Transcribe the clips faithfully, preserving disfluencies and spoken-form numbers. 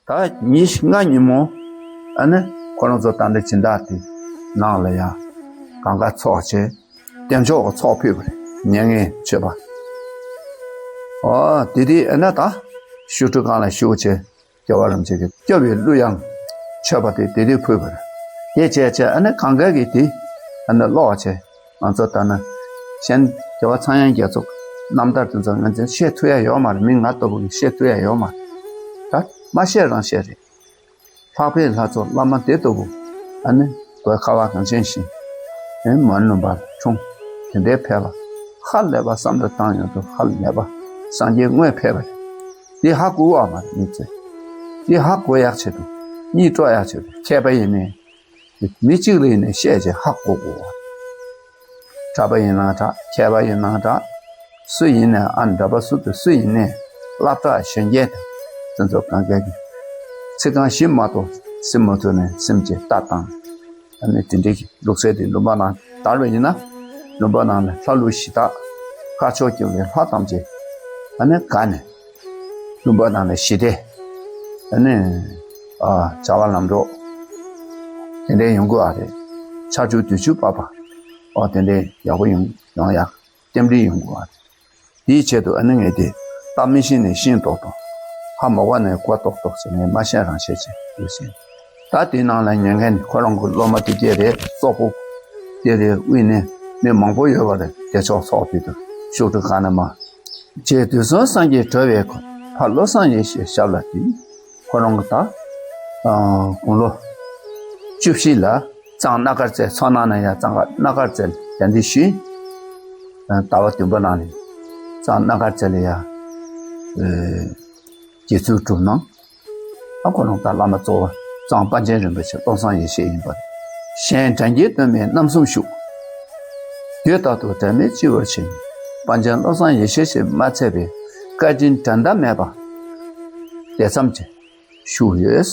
ད་ཉི་ཤུ་ལྔ་ཉིན་མོ། ཨ་ནི་ཁོ་རང་ཚོ་ད་འདྲ་སྦྱིན་བདག་དེ་ནང་ལ་ཡང་གང་ག་ཚོགས་བྱས། བདེ་མཆོག་གི་ཚོགས་ཕུལ་བ་རེད། མྱ་ངན་མཆོད་པ། ཨོ་དེ་དུས་ཨ་ནི་ད་ཤོག་གྲུ་སྒང་ལ་བཞུགས་བྱས། རྒྱལ་བ་རིན་པོ་ཆེ་གི་སྐྱོབ་པའི་གླུ་དབྱངས་མཆོད་པ་དེ་དེ་དུས་ཕུལ་བ་རེད། དེ་བྱས་བྱས་ཨ་ནི་གང་ག་གིས་དེ་ཨ་ནི་ཀློག་བྱས། ང་ཚོ་ད་ནི་གཞན་རྒྱལ་བ་ཚངས་དབྱངས་རྒྱ་མཚོ་རྣམ་ཐར་དེ་ཚོ་ང་ཚོས་བཤད་ཐུབ་ཡ་ཡོད་མ་རེད། མི་ང་ལྟ་བུ་གིས་བཤད་ཐུབ་ཡ་ཡོད་མ་རེད། ད་མ་བཤད་རང་བཤད་རེད། ལྷག་པའི་ལྷ་ཚོགས་བླ་མ་དེ་ལྟ་བུ། ཨ་ནི་གོས་ཁ་བ་གངས་ཅན་ཞིང་། ཨེ་མ་ནུ་བར་འཁྲུངས། དེ་འདྲའི་ཕལ་པ་ཧ་ལས་པ་བསམ་བློ་བཏང་ཡོང་དུས་ཧ་ལས་པ་སངས་རྒྱས་དངོས་ཕལ་པ་རེད། དེ་ཧ་གོ་བ་མ་རེད་མི་ཚེ། དེ་ཧ་གོ་ཡག་ཆེད་དུ་གཉིད་སྤྲོ་ཡག་ཆེད་དུ་མཁས་པ་ཡིན་ནའི། མི་གཅིག་ལ་ཡིན་ནའི་བཤད་བྱས་ཧ་གོ་དགོས་པ། གྲྭ་པ་ཡིན་ན་འདྲ། མཁས་པ་ཡིན་ན་འདྲ། སུ་ཡིན་ནའི་ཨ་འདྲ་པ་སུ་དང་སུ་ཡིན་ནའི་སློབ་གྲྭ་གཞོན་སྐྱེས་དང་དེ་ཚོ་གང་ག་གིས་ཚིག་རྐང་བཞི་མ་གཏོགས་ཟིན་མ་ཐུབ་ནས་སེམས་ཀྱི་ལྟ་སྟངས། ཨ་ནི་དེ་འདྲའི་གི་ལུགས་སྲོལ་དེ་ལུང་པ་ནང་དར་བ་ཡིན་ན། ལུང་པ་ནང་ལ་ལྷ་ཀླུ་གཞི་བདག་དཀར་ཕྱོགས་སྐྱོང་བའི་ལྷ་ཐམས་ཅད་ཨ་ནི་དགའ་ནས། ལུང་པ་ནང་ལ་ཞི་བདེ། ཨ་ནི་ཨ་བྱ་བ་ལམ་འགྲོ་དེ་འདྲའི་ཡོང་གི་ཨ་རེད། ཆར་ཆུ་དུས་ཆུ་བབས་པ། ཨོ་དེ་འདྲའི་ཡག་པོ་ཡོང་ཡོང་ཡག་རྟེན་འབྲེལ་ཡོང་དགོས་པ་རེད། དེའི་ཆེད་དུ་ཨ་ནི་ངས་དེ་ལྟ་མི་ཤེས་ནས་ཤེས་ཏོག་ཏོག་ཧ་མ་གོ་ནས་གོ་ཏོག་ཏོག་ཟེར་ནས་མ་ཤེས་རང་ཤེས་བྱས་ཡོད་ཟིན། ད་དེའི་ནང་ལ་ཉན་མཁན་ཁོ་རང་གི་སློབ་མ་དེ་སྐད་རེད། སོག་པོ་དེ་རེད། དབུས་ནས་མི་མང་པོ་ཡོད་པ་རེད། བདེ་མཆོག་ཚོགས་དེ་དུ་ཤོག་གྲུ་ག་ན་མ། རྗེ་དུས་གསུམ་སངས་རྒྱས་འགྲོ་བའི་མགོན། ཕ་བློ་བཟང་ཡེ་ཤེས་ཞབས་ལ་འདུད། ཁོ་རང་གི་ད་དགུང་ལོ་བཅུ་བཞི་ལ། གཙང་སྣ་དཀར་རྩེ་མཚོ་ནང་ན་ཡ་གཙང་སྣ་དཀར་རྩེ་ལ་གདན་འདྲེན་ཞུས། ཟླ་བ་བདུན་པ་ནང་ནས་གཙང་སྣ་དཀར་རྩེ་ལ་ཡ་དགེ་ཚུལ་སྒྲུབ་གནང་། ཨ་ཁོ་རང་ད་བླ་མ་གཙོ་བོ་གཙང་པཎ་ཆེན་རིན་པོ་ཆེ་བློ་བཟང་ཡེ་ཤེས་ཡིན་པ་རེད། གཞན་དྲན་བརྒྱད་སྟོན་པའི་རྣམ་གསུམ་བཞུགས། དུས་རྟག་ཏུ་འབྲལ་མེད་སྤྱི་བོར་བྱིན། པཎ་ཆེན་བློ་བཟང་ཡེ་ཤེས་ཞེས་མ་ཚད་པའི་བཀའ་དྲིན་འགྲན་ཟླ་མེད་པ་དེ་ཙམ་གྱིས་བཞུགས་ཡོད།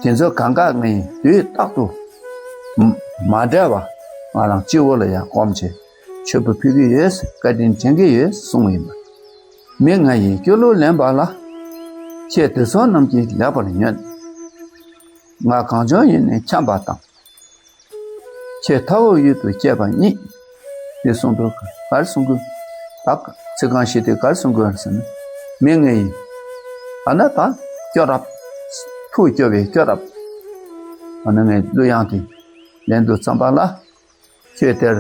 དེ་ཚོ་གང་ག་ངས་དུས་རྟག་ཏུ་མ་མ་བྲལ་བ་ང་རང་སྤྱི་བོ་ལ་ཡང་བསྒོམས་བྱས་མཆོད་པ་ཕུལ་གྱི་ཡོད། བཀའ་དྲིན་དྲན་གྱི་ཡོད་གསུངས་ཡིན་པ། མི་ང་ཡི་སྐྱོ་གླུ་ལེན་པ་ལ། ཁྱེད་དེ་ཚོ་རྣམས་ཀྱིས་ལེགས་པར་ཉོན། ང་གངས་ལྗོངས་ཡུལ་ནས་འཁྱམས་པ་དང་། ཁྱེད་མཐའ་འོག་ཡུལ་དུ་སྐྱེས་པ་གཉིས། དེ་གསུང་དུས་ག་རེ་གསུང་གི། ད་ཚིག་རྐང་བཞི་དེ་ག་རེ་གསུང་གི་ཟེར་ན། མི་ངའི་ཨ་ན་ད་སྐྱོ་རབ། ཐུགས་སྐྱོ་བའི་སྐྱོ་རབ། ཨ་ན་ངའི་གླུ་དབྱངས་དེ་ལེན་དུས་ཙམ་པ་ལ། ཁྱོད་དེར་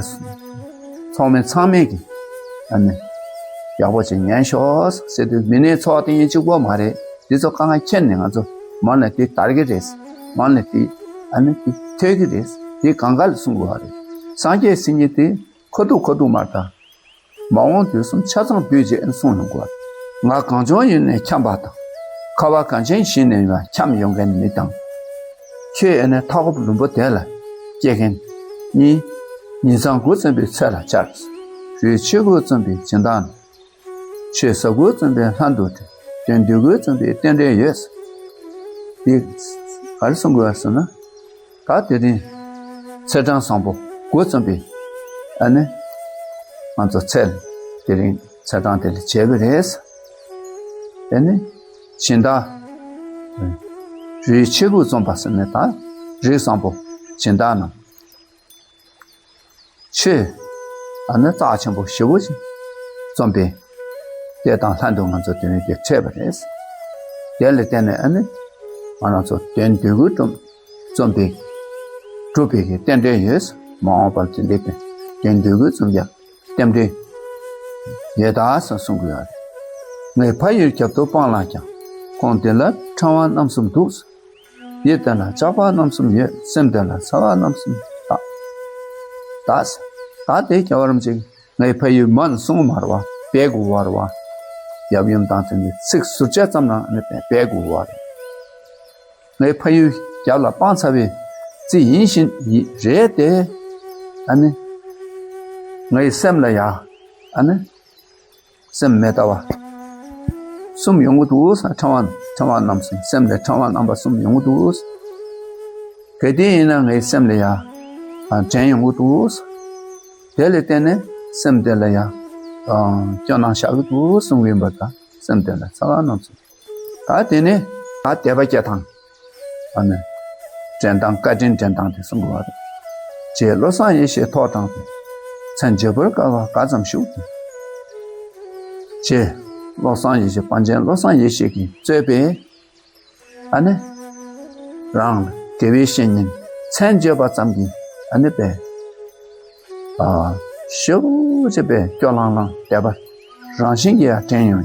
ཚོགས་མི་ཚང་མས་ཀྱི་ཨ་ནི་ཡག་པོ་ཅིག་ཉན་ཤོག་ཟེར་དུས། མི་སྣའི་ཚོགས་དེ་ཡིན་གཅིག་པོ་མ་རེད། འདི་ཚོ་དཀའ་ངལ་ཁྱེར་ནས་ང་ཚོ་མ་ནས་དེ་དར་གྱི་རེད། མ་ནས་དེ་ཨ་ནི་དེ་ཐོས་ཀྱི་རེད། དེ་གང་ག་ལ་གསུང་དགོས་པ་རེད། སངས་རྒྱས་སེམས་ཉིད་དེ་ཁོ་ཐུག་ཁོ་ཐུག་མ་རེད་ད། མ་འོངས་དུས་གསུམ་ཆ་ཚང་དུས་རྗེས་གསུང་ཡོང་དགོས། ང་གངས་ལྗོངས་ཡུལ་ནས་འཁྱམས་པ་དང་། ཁ་བ་གངས་ཅན་ཞིང་ནས་ཡང་འཁྱམས་ཡོང་མཁན་མི་དང་། ཁྱོད་ཨེ་ནས་མཐའ་འཁོབ་ལུང་པ་དེ་ལ་སྐྱེ་མཁན་གཉིས། ཉིན་སྲང་དགུ་ཙམ་པའི་ཚེ་ལ་བཅར། རུས་ཆེ་དགུ་ཙམ་པའི་སྦྱིན་བདག་ནི། ཆོས་ཟབ་དགུ་ཙམ་པའི་ལྷ་འདུལ་ཏེ། དོན་འདུལ་དགུ་ཙམ་པའི་རྟེན་འབྲེལ་ཡོད། འདི་ག་རེ་གསུང་དགོས་ཟེར་ན། ད་དེ་རིང་ཚེས་གྲངས་བཟང་པོ་དགུ་ཙམ་པའི་ཨ་ནི་ང་ཚོ་ཚེས་དེ་རིང་ཚེས་གྲངས་དེ་ལ་བྱས་པ་རེད། དེ་ནི་སྦྱིན་བདག་རུས་ཆེ་དགུ་འཛོམས་པ་ཟེར་ནས། ད་རིགས་བཟང་པོ་སྦྱིན་བདག་རྣམས་ཆོས་ཨ་ནི་རྩ་ཆེན་པོ་ཞེ་པོ་ཅིག་རྩོམ་པའི་དེ་དང་ལྷན་དུ་ང་ཚོ་དེ་རིང་དེ་འཕྲད་པ་རེད། དེ་ལ་བརྟེན་ནས་ཨ་ནི་ང་རང་ཚོ་དོན་འདོད་དགུ་སྒྲུབ་རྩོམ་པའི་སྒྲུབ་པའི་གི་རྟེན་འབྲེལ་ཡོད། མ་འོངས་པར་དེ་འདྲའི་གི་དོན་འདོད་དགུ་རྩོམ་ཡག་རྟེན་འབྲེལ་ཡོད་ད་ཟེར་གསུང་གི་ཡོད་རེད། ངའི་ཕ་ཡུལ་རྒྱབ་ཏུ་སྤང་ལངས་ཀྱང་། ཁོང་འདི་ལ་ཕྲེང་བ་རྣམ་གསུམ་འདུག། ཡིད་དེ་ལ་ལྕགས་ཕག་རྣམ་གསུམ་ཡོད། སེམས་དེ་ལ་ཚ་བ་རྣམ་གསུམ་དག། ད་ད་དེ་རྒྱལ་བ་རིན་པོ་ཆེ་ངའི་ཕ་ཡུལ་མ་ནི་གསུང་མ་རེད་བ། སྦས་དགོས་པ་རེད་བ། ཡབ་ཡུམ་དང་དེ་ནི་ཚིག་ཟུར་བཅད་ཙམ་ནང་ནི་སྦས་དགོས་པ་རེད། ངའི་ཕ་ཡུལ་རྒྱབ་ལ་སྤངས་ཚར་བའི་རྩིས་ཡིན་བཞིན་ཡིན་རེད་དེ། ཨ་ནི་ངའི་སེམས་ལ་ཡ་ཨ་ནི། སེམས་མི་གཏའ་བ་གསུམ་ཡོང་གི་འདུག་ས། ཕྲེང་བ་ཕྲེང་བ་རྣམ་གསུམ། སེམས་ལས་ཕྲེང་བ་རྣམ་པ་གསུམ་ཡོང་གི་འདུག། གལ་ཏེ་ཡིན་ན་ངའི་སེམས་ལ་ཡ་ཨ་དྲན་ཡོང་གི་འདུག། དེ་ལ་བརྟེན་ནས་སེམས་དེ་ལ་ཡ་ཨ་སྐྱོ་སྣང་ཤར་གི་འདུག་གསུང་གི་ཡིན་པ་དང་། སེམས་དེ་ལ་ཚ་བ་རྣམ་གསུམ། ད་དེ་ནས་ ད་དད་པ་སྐྱེ་སྟངས། ཨ་ནི། འདྲེན་སྟངས། བཀའ་དྲིན་འདྲེན་སྟངས་དེ་གསུང་དགོས་པ་རེད། རྗེ་བློ་བཟང་ཡེ་ཤེས་ཐོག་དྲངས་ཏེ། མཚན་བརྗོད་པར་དཀའ་བ་ག་ཙམ་བཞུགས་ཏེ། རྗེ་བློ་བཟང་ཡེ་ཤེས། པཎ་ཆེན་བློ་བཟང་ཡེ་ཤེས་ཀྱིས་གཙོས་པའི། ཨ་ནི། རང་ལ་དགེ་བའི་བཤེས་གཉེན་མཚན་བརྗོད་པ་ཙམ་གྱིས་ཨ་ནི་པས། ཨ། ཞེ་པོ་ཅིག་པས་སྐྱོ་ལང་ལང་དད་པ་རང་བཞིན་གྱིས་ཡང་དྲན་ཡོང་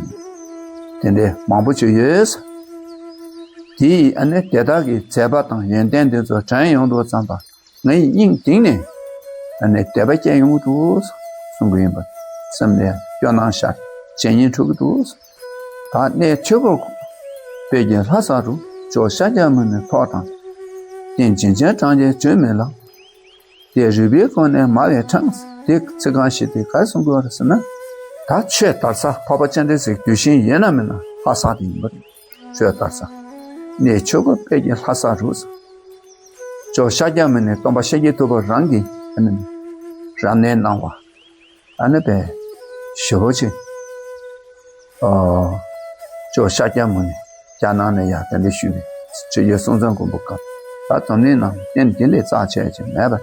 ཡིན། དེ་འདྲའི་མང་པོ་ཅིག་ཡོད། དེ་ཡིས་ཨ་ནི་དེ་དག་གི་མཛད་པ་དང་ཡོན་ཏན་དེ་ཚོ་དྲན་ཡོང་དུས་ཙམ་པ། ངའི་སྙིང་གཏིང་ནས་ཨ་ནི་དད་པ་སྐྱེ་ཡོང་གི་འདུག་གསུང་གི་ཡིན་པ། སེམས་ལ་སྐྱོ་སྣང་ཤར། བྱས་ཉེས་འཁྲུག་གི་འདུག་ད་གནས་ཆོས་འཁོར་བོད་ཀྱི་ལྷ་ས་རུ། ཇོ་ཤཱཀྱ་མུ་ནེ་ཐོག་དྲངས། རྟེན་བྱིན་ཅན་གྲངས་ཀྱིས་བརྗོད་མི་ལང་། དེ་རུས་པའི་ཀོང་ནས་མར་བའི་འཕྲེང་། དེ་ཚིག་རྐང་བཞི་དེ་ག་རེ་གསུང་དགོས་རེད་ཟེར་ན། ད་ཆོས་དར་ས་འཕགས་པ་སྤྱན་རས་གཟིགས་གདུལ་ཞིང་ཡིན་ན་མིན་ན་ལྷ་ས་དེ་ཡིན་པ་རེད། ཆོས་དར་ས། གནས་ཆོས་འཁོར་བོད་ཀྱི་ལྷ་ས་རུ། ཇོ་ཤཱཀྱ་མུ་ནེ་སྟོན་པ་ཤཱཀྱ་ཐུབ་པ་རང་གིས་ཨ་ནི་རབ་གནས་གནང་བ། ཨ་ནི་པས་ཞེ་པོ་ཅིག་ཨོ། ཇོ་ཤཱཀྱ་མུ་ནེ་རྒྱ་ནག་ནས་ཡར་དེ་འདྲ་ཞུས་པའི་ཆོས་རྒྱལ་སྲོང་བཙན་སྒམ་པོའི་སྐབས། ད་དེ་ནས་ནང་རྟེན་འདི་ལས་རྩ་ཆེ་ཅིག་མེད་པ།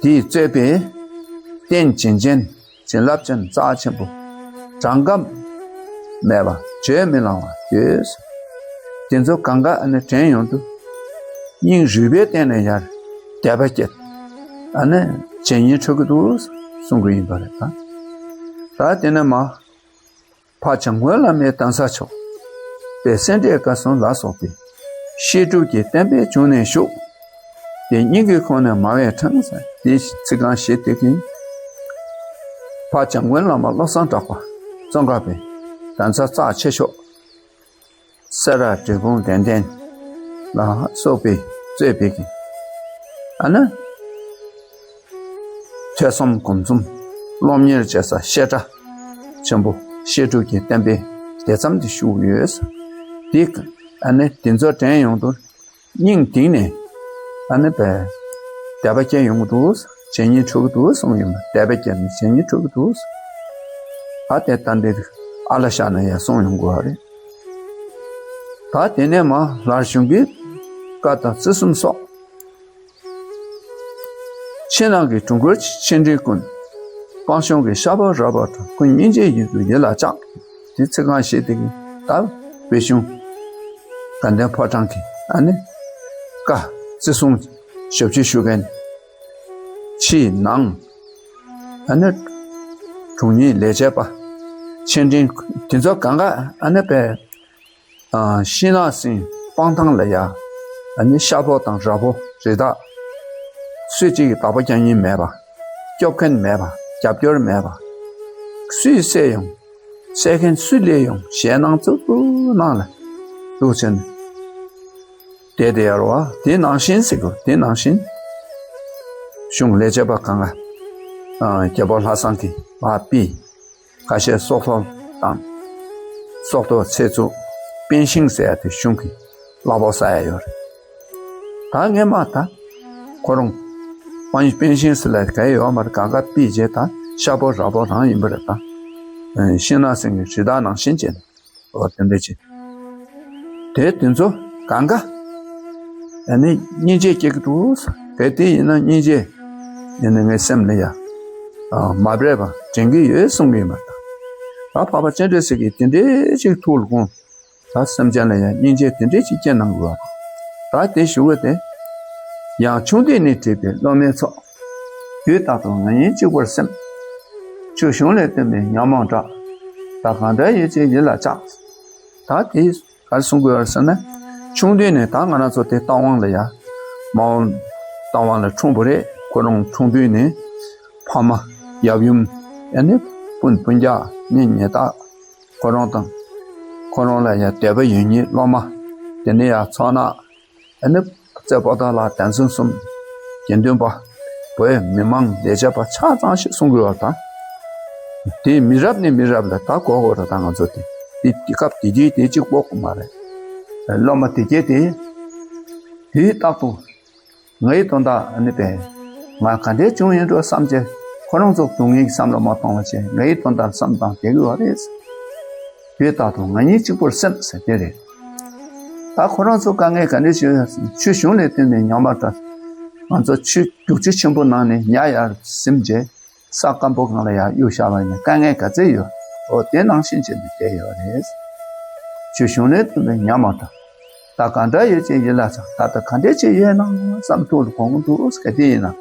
དེས་གཙོས་པའི་རྟེན་བྱིན་ཅན། བྱིན་རླབས་ཅན་རྩ་ཆེན་པོ། གྲངས་ཀ་མེད་པ་བརྗོད་མི་ལང་བ་ཡོད། དེ་ཚོ་གང་ག་ཨ་ནི་དྲན་ཡོང་དུས། སྙིང་རུས་པའི་གཏིང་ནས་ཡར་དད་པ་སྐྱེས། ཨ་ནི་བྱས་ཉེས་འཁྲུག་གི་འདུག་གསུང་གི་ཡིན་པ་རེད་ད། ད་དེ་ནས་མ། ཕ་བྱམས་མགོན་བླ་མའི་གདན་ས་མཆོག་དཔལ་སེ་འབྲས་དགའ་གསུམ་ལ་སོགས་པའི་བཤད་སྒྲུབ་ཀྱི་བསྟན་པའི་འབྱུང་གནས་བཞུགས། དེ་སྙིང་གི་ཁོང་ནས་མར་བའི་འཕྲེང་ཟེར་དེ་ཚིག་རྐང་བཞི་དེ་གིས། ཕ་བྱམས་མགོན་བླ་མ་བློ་བཟང་གྲགས་པ་ཙོང་ཁ་པའི་གདན་ས་རྩ་ཆེ་ཤོས། སེ་ར་འབྲས་སྤུངས་དགེ་ལྡན་ལ་སོགས་པའི་གཙོས་པའི་གི། ཨ་ནི། ཐོས་བསམ་སྒོམ་གསུམ་སློབ་གཉེར་བྱེད་ས་བཤད་གྲྭ་ཆེན་པོ་བཤད་སྒྲུབ་ཀྱི་བསྟན་པའི་སྡེ་ཙམ་དེ་བཞུགས་ཡོད། དེ་ཨ་ནི་དེ་ཚོ་དྲན་ཡོང་དུས་སྙིང་གཏིང་ནས་ཨ་ནི་པས་དད་པ་སྐྱེ་ཡོང་གི་འདུག་བྱས་ཉེས་འཁྲུག་གི་འདུག་གསུངས་ཡོང་ན། དད་པ་སྐྱེས་ནས་བྱས་ཉེས་འཁྲུག་གི་འདུག་ཨ་དེ་ད་འདི་ཨ་ལ་ཤ་ན་ཡ་གསུངས་ཡོང་དགོས་པ་རེད། ད་དེ་ནས་མ་སླར་གཞུང་གི་བཀའ་དང་བརྩི་སྲུང་སོགས། ཕྱི་ནང་གི་དྲུང་འཁོར་ཆེ་འབྲིང་ཀུན། སྤང་གཤོང་གི་ཤར་པ་ར་བ་དང་ཀུན་སྙིང་རྗེའི་ཡུལ་དུ་ཡིད་ལ་བཅངས། དེ་ཚིག་རྐང་བཞི་དེ་གིས་ད་བོད་གཞུང་དགའ་ལྡན་ཕོ་བྲང་གི་ཨ་ནི་བཀའ་བརྩི་སྲུང་ཞབས་ཕྱི་ཞུ་མཁན། ཕྱི་ནང་ཨ་ནི་དྲུང་ཉིད་ལས་བྱེད་པ་ཆེ་འབྲིང་དེ་ཚོ་གང་ག་ཨ་ནི་པས། ཨ། ཤིང་ནགས་སེང་སྤང་ཐང་ལ་ཡ། ཨ་ནི་ཤ་ཕོ་དང་ར་ཕོ་རི་དྭགས། སུ་གཅིག་གིས་བདག་པོ་རྒྱག་མཁན་མེད་པ། སྐྱོབ་མཁན་མེད་པ། རྒྱབ་སྐྱོར་མེད་པ། སུས་བསད་ཡོང་། བསད་མཁན་སུ་སླེབས་ཡོང་ཞེད་སྣང་ཙུག་ཙུག་ནང་ལ་འདུག་བྱས་ནས་བསྡད་དེ་ཡར་བ། དེ་ནང་བཞིན་ཟེར་དགོས། དེ་ནང་བཞིན་གཞུང་ལས་བྱེད་པ་གང་ག་ཨ། རྒྱལ་པོ་ལྷ་བཟང་གིས་མར་ཕུད། ཁ་ཤས་སྲོག་ཐོག་དང་། སྲོག་ཐོག་ཚེ་བཙུགས། པཎ་ཤིང་ཟེར་ཡ་དེ་གཞུང་གི་གླ་ཕོགས་ཟ་ཡ་ཡོད་རེད། ད་སྔས་མ་ད་ཁོ་རང་པཎ་པཎ་ཤིང་ཟེར་ལ་ག་ཡོད་མ་རེད། གང་ག་ཕུད་རྗེས་ད་ཤ་ཕོ་ར་ཕོ་རང་ཡིན་པ་རེད་ད། ཤིང་ནགས་སེང་གེ་རི་དྭགས་ནང་བཞིན་བྱས་ནས། འོ་དེ་འདྲ་བྱས། དེ་དེ་ཚོ་གང་ག་ཨ་ནི་སྙིང་རྗེ་སྐྱེ་གི་འདུག་ཟེར། གལ་ཏེ་ཡིན་ན་སྙིང་རྗེ་ཡིན་ན་ངའི་སེམས་ལ་ཡ། ཨ། མ་བརྗེད་པ་དྲན་གྱི་ཡོད་གསུང་གི་ཡོད་མ་རེད་ད། ད་འཕགས་པ་སྤྱན་རས་གཟིགས་ཀྱིས་དེ་འདྲའི་ཅིག་ཐུགས་ལ་དགོངས། ད་སེམས་ཅན་ལ་ཡང་སྙིང་རྗེ་དེ་འདྲའི་ཅིག་སྐྱེ་གནང་དགོས་པ། ད་དེ་ཞུ་བ་དེ། ཡང་ཆུང་དུས་ནས་བྲིས་པའི་སློབ་མའི་ཚོགས། དུས་རྟག་ཏུ་ང་ཉིད་གཅིག་པུར་སེམས། ཆོས་གཞུང་ལས་བཏོན་པའི་ཉོན་མོངས་དག། ད་གང་འདྲ་ཡོད་ཅེས་ཡིད་ལ་བཅགས། ད་དེ་ག་རེ་གསུང་དགོས་ཡོད་ཟེར་ན། ཆུང་དུས་ནས་ད་ང་རང་ཚོ་དེ་རྟ་དབང་ལ་ཡ། མ་འོངས་རྟ་དབང་ལ་འཁྲུངས་པ་རེད། ཁོ་རང་ཆུང་དུས་ནས་ཕ་མ་ཡབ་ཡུམ་ཨ་ནི་སྤུན་སྤུན་ཀྱག་གཉེན་ཉེ་དག་ཁོ་རང་དང་། ཁོ་རང་ལ་ཡང་དད་པ་ཡོད་མཁན་སློབ་མ། དེ་ནས་ཡང་ཚོགས་ནང་ཨ་ནི་རྩེ་པོ་ཏ་ལ་གདན་ས་གསུམ། དགེ་འདུན་པ། བོད་མི་མང་ལས་བྱེད་པ་ཆ་ཚང་ཞིག་གསུང་གི་ཡོད་དང་། དེ་མི་རབས་ནས་མི་རབས་ལ་ད་གོ་གོ་ར་ད་ང་ཚོ་དེ། དེ་དེ་སྐབས་དེ་དུས་དེ་གཅིག་པོ་མ་རེད། སློབ་མ་དེ་གས་དེ། དུས་རྟག་ཏུ། ངའི་དོན་དག་ཨ་ནི་པས། ང་ག་འདྲས་བྱུང་ཡིན་འགྲོ་བསམ་བྱས། ཁོ་རང་ཚོ་སྡུག་བསྔལ་གྱི་བསམ་བློ་མ་གཏོང་བ་བྱས། ངའི་དོན་དག་བསམ་བཏང་བསྡད་ཀྱི་ཡོད་རེད། དུས་རྟག་ཏུ་ང་ཉིད་གཅིག་པུར་སེམས་ཟེར་དེ་རེད། ད་ཁོ་རང་ཚོ་དཀའ་ངལ་ག་འདྲ་ཞིག་ཡོད་ཟེར་ན། ཆུ་གཞུང་ལས་བཏོན་པའི་ཉག་མ་འདྲ། ང་ཚོ་ཆུ་རྒྱུག་ཆུ་ཆེན་པོ་ནང་ནས་ཉ་ཡར་ཟིམ་རྗེས་ས་སྐམ་པོ་སྒང་ལ་ཡར་གཡུག་བཞག་པ་ཡིན་ན་དཀའ་ངལ་ག་ཚོད་ཡོད། འོ་དེ་ནང་བཞིན་བྱས་ནས་བསྡད་ཡོད་རེད། ཆུ་གཞུང་ལས་བཏོན་པའི་ཉག་མ་འདྲ། ད་ག་འདྲ་ཡོད་ཅེས་ཡིད་ལ་ཆགས། ད་ལྟ་ག་འདྲ་ཅིག་ཡོད་ན་བསམ་ཐུགས་ལ་དགོངས་འདུག་ག་དེ་ཡིན་ན་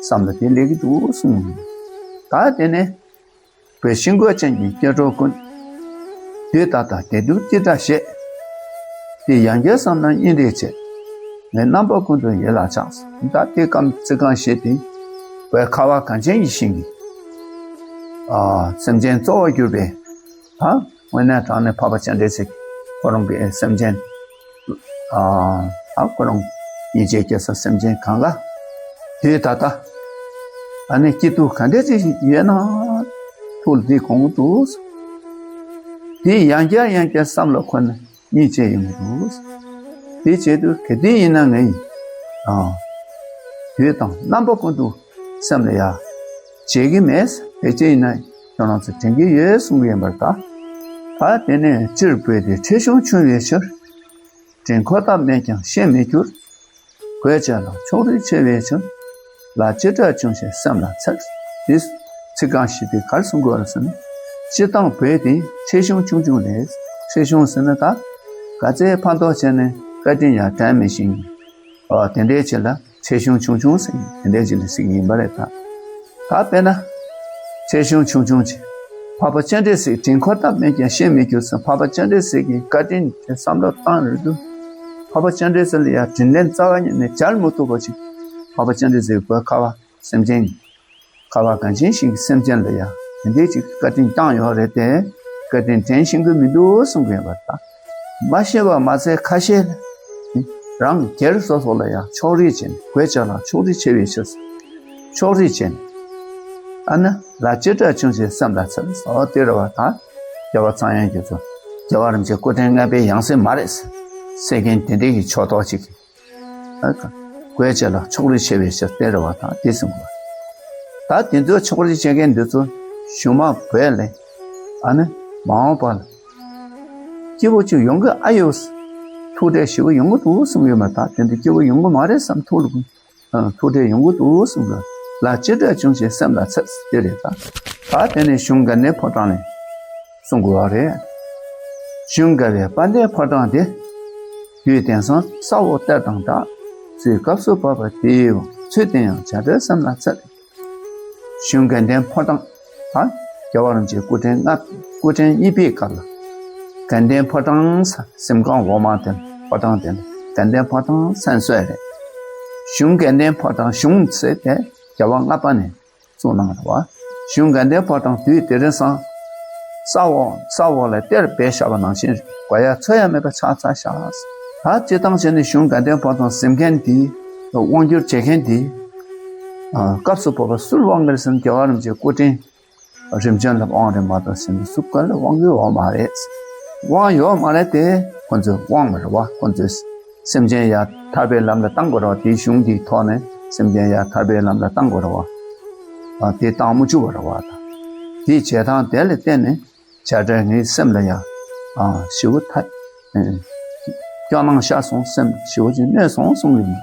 བསམ་བློ་དེ་སླེབས་ཀྱི་འདུག་གསུངས། ད་དེ་ནས་བོད་ཤིང་བཀོད་ཅན་གྱི་སྐྱེ་འགྲོ་ཀུན། དུས་ད་ལྟ་བདེ་སྡུག་ཅི་འདྲ་ཞེས། དེ་ཡང་བསྐྱར་བསམ་ན་སྙིང་རེ་རྗེ། ངའི་རྣམ་པ་ཀུན་ཏུ་ཡིད་ལ་ཆགས། ད་དེ་སྐབས་ཚིག་རྐང་བཞི་དེ་བོད་ཁ་བ་གངས་ཅན་གྱི་ཞིང་གི་ཨ་སེམས་ཅན་གཙོ་བོར་གྱུར་པའི། ད་དངོས་གནས་དྲང་གནས་འཕགས་པ་སྤྱན་རས་གཟིགས་ཁོ་རང་གི་སེམས་ཅན། ཨ་ད་ཁོ་རང་སྙིང་རྗེ་སྐྱེ་ས་སེམས་ཅན་གང་ག་དུས་ད་ལྟ་ཨ་ནི་སྐྱིད་སྡུག་ག་འདྲ་ཅིག་ཡོད་ན་ཐུགས་ལ་འདི་དགོངས་འདུག་དེ་ཡང་བསྐྱར་ཡང་བསྐྱར་བསམ་བློ་འཁོར་ནས་སྙིང་རྗེ་ཡོང་གི་འདུག་དེ་བྱེད་དུས་གལ་ཏེ་ཡིན་ན་ངས་ཨ་དུས་དང་རྣམ་པ་ཀུན་ཏུ་སེམས་ལ་ཡ་བརྗེད་ཀྱི་མེད། དེ་ཅི་ཡིན་ན་ཁྱོད་རང་ཚོ་དྲན་གྱི་ཡོད་གསུང་གི་ཡིན་པར་ཐལ། ད་དེ་ནས་སྤྱིར་བོད་དེ་ཁྲེལ་གཞུང་ཆུང་བའི་ཕྱིར། དྲིན་འཁོར་སྟབས་མེད་ཀྱང་ཤེས་མི་འགྱུར། གོས་བཅས་ལ་ཕྱོགས་རིས་ཆེ་བའི་ཕྱིར། ལ་ཅི་འདྲ་བྱུང་ཞེས་སེམས་ལ་འཚེར། འདི་ཚིག་རྐང་བཞི་དེ་ག་རེ་གསུང་གི་ཡོད་རེད་ཟེར་ན། སྤྱིར་བཏང་བོད་དེ་ཁྲེལ་གཞུང་ཆུང་ཆུང་རེད། ཁྲེལ་གཞུང་ཟེར་ན་ད་ག་ཚད་ཕན་ཐོགས་བྱས་ནས་བཀའ་དྲིན་ཡང་དྲན་མི་ཤེས། ཨ་དེ་འདྲའི་ཆེད་ལ་ཁྲེལ་གཞུང་ཆུང་ཆུང་ཟེར་དེ་འདྲའི་ཆེད་ལ་ཟེར་གྱི་ཡིན་པ་རེད་ད། ད་དཔེར་ན་ཁྲེལ་གཞུང་ཆུང་ཆུང་ཆེ། འཕགས་པ་སྤྱན་རས་གཟིགས་དྲིན་འཁོར་སྟབས་མེད་ཀྱང་ཤེས་མི་འགྱུར་ཟེར། འཕགས་པ་སྤྱན་རས་གཟིགས་ཀྱི་བཀའ་དྲིན་དེ་བསམ་བློ་བཏང་རེད་འདུག་འཕགས་པ་སྤྱན་རས་གཟིགས་ལ་ཡང་དྲིན་ལན་རྩ་བ་ཉིད་ནས་འཇལ་མི་ཐུབ་པ་ཅིག་འཕགས་པ་སྤྱན་རས་གཟིགས་བོད་ཁ་བ་སེམས་ཅན། ཁ་བ་གངས་ཅན་ཞིང་གི་སེམས་ཅན་ལ་ཡང་དེ་འདྲའི་ཅིག་བཀའ་དྲིན་བསྐྱངས་ཡོད་རེད་དེ། བཀའ་དྲིན་དྲན་ཤེས་ཀྱི་མི་འདུག་གསུང་གི་ཡོད་པ་དང་། མ་ཤེས་པ་མ་ཚད་ཁ་ཤས་ལ་རང་སྒེར་སོ་སོ་ལ་ཡང་ཕྱོགས་རིས་བྱས་ནས། གོས་བཅས་ལ་ཕྱོགས་རིས་ཆེ་བའི་ཕྱིར། ཕྱོགས་རིས་བྱས་ནས། ཨ་ནི་ལ་ཅི་འདྲ་བྱུང་ཞེས་སེམས་ལ་འཚེར། ཨོ་དེ་རེད་པ་དང་། རྒྱལ་བ་ཚངས་དབྱངས་རྒྱ་མཚོ་རྒྱལ་བ་རིན་པོ་ཆེ་སྐུ་ཕྲེང་ལྔ་པའི་ཡང་སྲིད་མ་རེད་ཟེར་མཁན་དེ་འདྲའི་གི་ཕྱོགས་གཏོགས་ཅིག་གོས་བཅས་ལ་ཕྱོགས་རིས་ཆེ་བའི་ཕྱིར་དེ་རེད་པ་དང་དེ་གསུངས་པ། ད་དེ་ཚོ་ཕྱོགས་རིས་བྱེད་མཁན་འདི་ཚོ་གཞུག་མ་བོད་ལ་ཨ་ནི་མ་འོངས་པ་ལ་སྐྱིད་པོ་ཅིག་ཡོང་གི་ཨ་ཡོད། ཐུགས་ཁྲལ་ཞེ་པོ་ཡོང་གི་འདུག་གསུངས་ཡོད་མ་ཐག་དེ་འདྲ་སྐྱིད་པོ་ཡོང་གི་མ་རེད་བསམ་ཐུགས་ལ་ཨ་ཐུགས་ཁྲལ་ཡོང་གི་འདུག་གསུངས་པ། ལ་ཅི་འདྲ་བྱུང་ཞེས་སེམས་ལ་འཚེར། དེ་རེད་ད། ད་དེ་ནས་གཞུང་དགའ་ལྡན་ཕོ་བྲང་ལས། གསུང་དགོས་པ་རེད། གཞུང་དགའ་བའི་དཔལ་ལྡན་ཕོ་བྲང་དེ། དུས་དེང་སང་ས་འོག་གཏེར་དང་འདྲ། ཚུལ་སྐབས་སུ་བབ་པ་དེའི་འོག་ཚུལ་དེ་ཡང་བྱ་བྲལ་སེམས་ལ་འཚེར། གཞུང་དགའ་ལྡན་ཕོ་བྲང་། ད་རྒྱལ་བ་རིན་པོ་ཆེ་སྐུ་ཕྲེང་ལྔ། སྐུ་ཕྲེང་གཉིས་པའི་སྐབས་ལ། དགའ་ལྡན་ཕོ་བྲང་ཟེར་གཟིམ་ཁང་འོག་མ་དེ་ཕོ་བྲང་དེ་ལ་དགའ་ལྡན་ཕོ་བྲང་ཟེར་སྲོལ་རེད། གཞུང་དགའ་ལྡན་ཕོ་བྲང་། གཞུང་ཟེར་དེ་རྒྱལ་བ་ལྔ་པ་ནས་གཙོ་གནང་རེད་པ། གཞུང་དགའ་ལྡན་ཕོ་བྲང་དུས་དེ་རིང་སང་ས་འོག་ས་འོག་ལ་གཏེར་སྦས་བཞག་པ་ནང་བཞིན་རེད། དགོས་ཡ་འཚོལ་ཡ་མེད་པ་ཆགས་ཚར་ཤག་ད་སྤྱིར་བཏང་བྱས་ནས་གཞུང་དགའ་ལྡན་ཕོ་བྲང་གཟིམ་མཁན་དེ། དབང་བསྒྱུར་བྱེད་མཁན་དེ། ཨ་སྐབས་སུ་བབ་པ་སུར་དབང་གི་རེད་ཟེར་ན་རྒྱལ་བ་རིན་པོ་ཆེ་སྐུ་ཕྲེང་རིམ་བྱོན་ལ་དབང་རེད་མ་གཏོགས་ཟེར་ན་སུ་ག་ལ་དབང་གི་ཡོད་མ་རེད། དབང་ཡོད་མ་རེད་དེ། ཁོ་ཚོས་དབང་མ་རེད་པ། ཁོ་ཚོས་སེམས་ཅན་ཡར་ཐར་པའི་ལམ་ལ་བཏང་དགོས་རེད་པ། དེའི་གཞུང་དེའི་ཐོག་ནས་སེམས་ཅན་ཡར་ཐར་པའི་ལམ་ལ་བཏང་དགོས་རེད་པ། ཨ་དེ་བཏང་མི་བཅུག་པ་རེད་པ། ད་དེའི་བྱེད་སྟངས་དེ་ལ་བརྟེན་ནས་བྱ་བྲལ་ངའི་སེམས་ལ་ཡང་ཨ་ཞེ་པོ་ཐ་སྐྱོ་སྣང་ཤར་སོང་། སེམས་ཞེ་པོ་ཅིག་གནོད་སོང་གསུང་གི་ཡིན།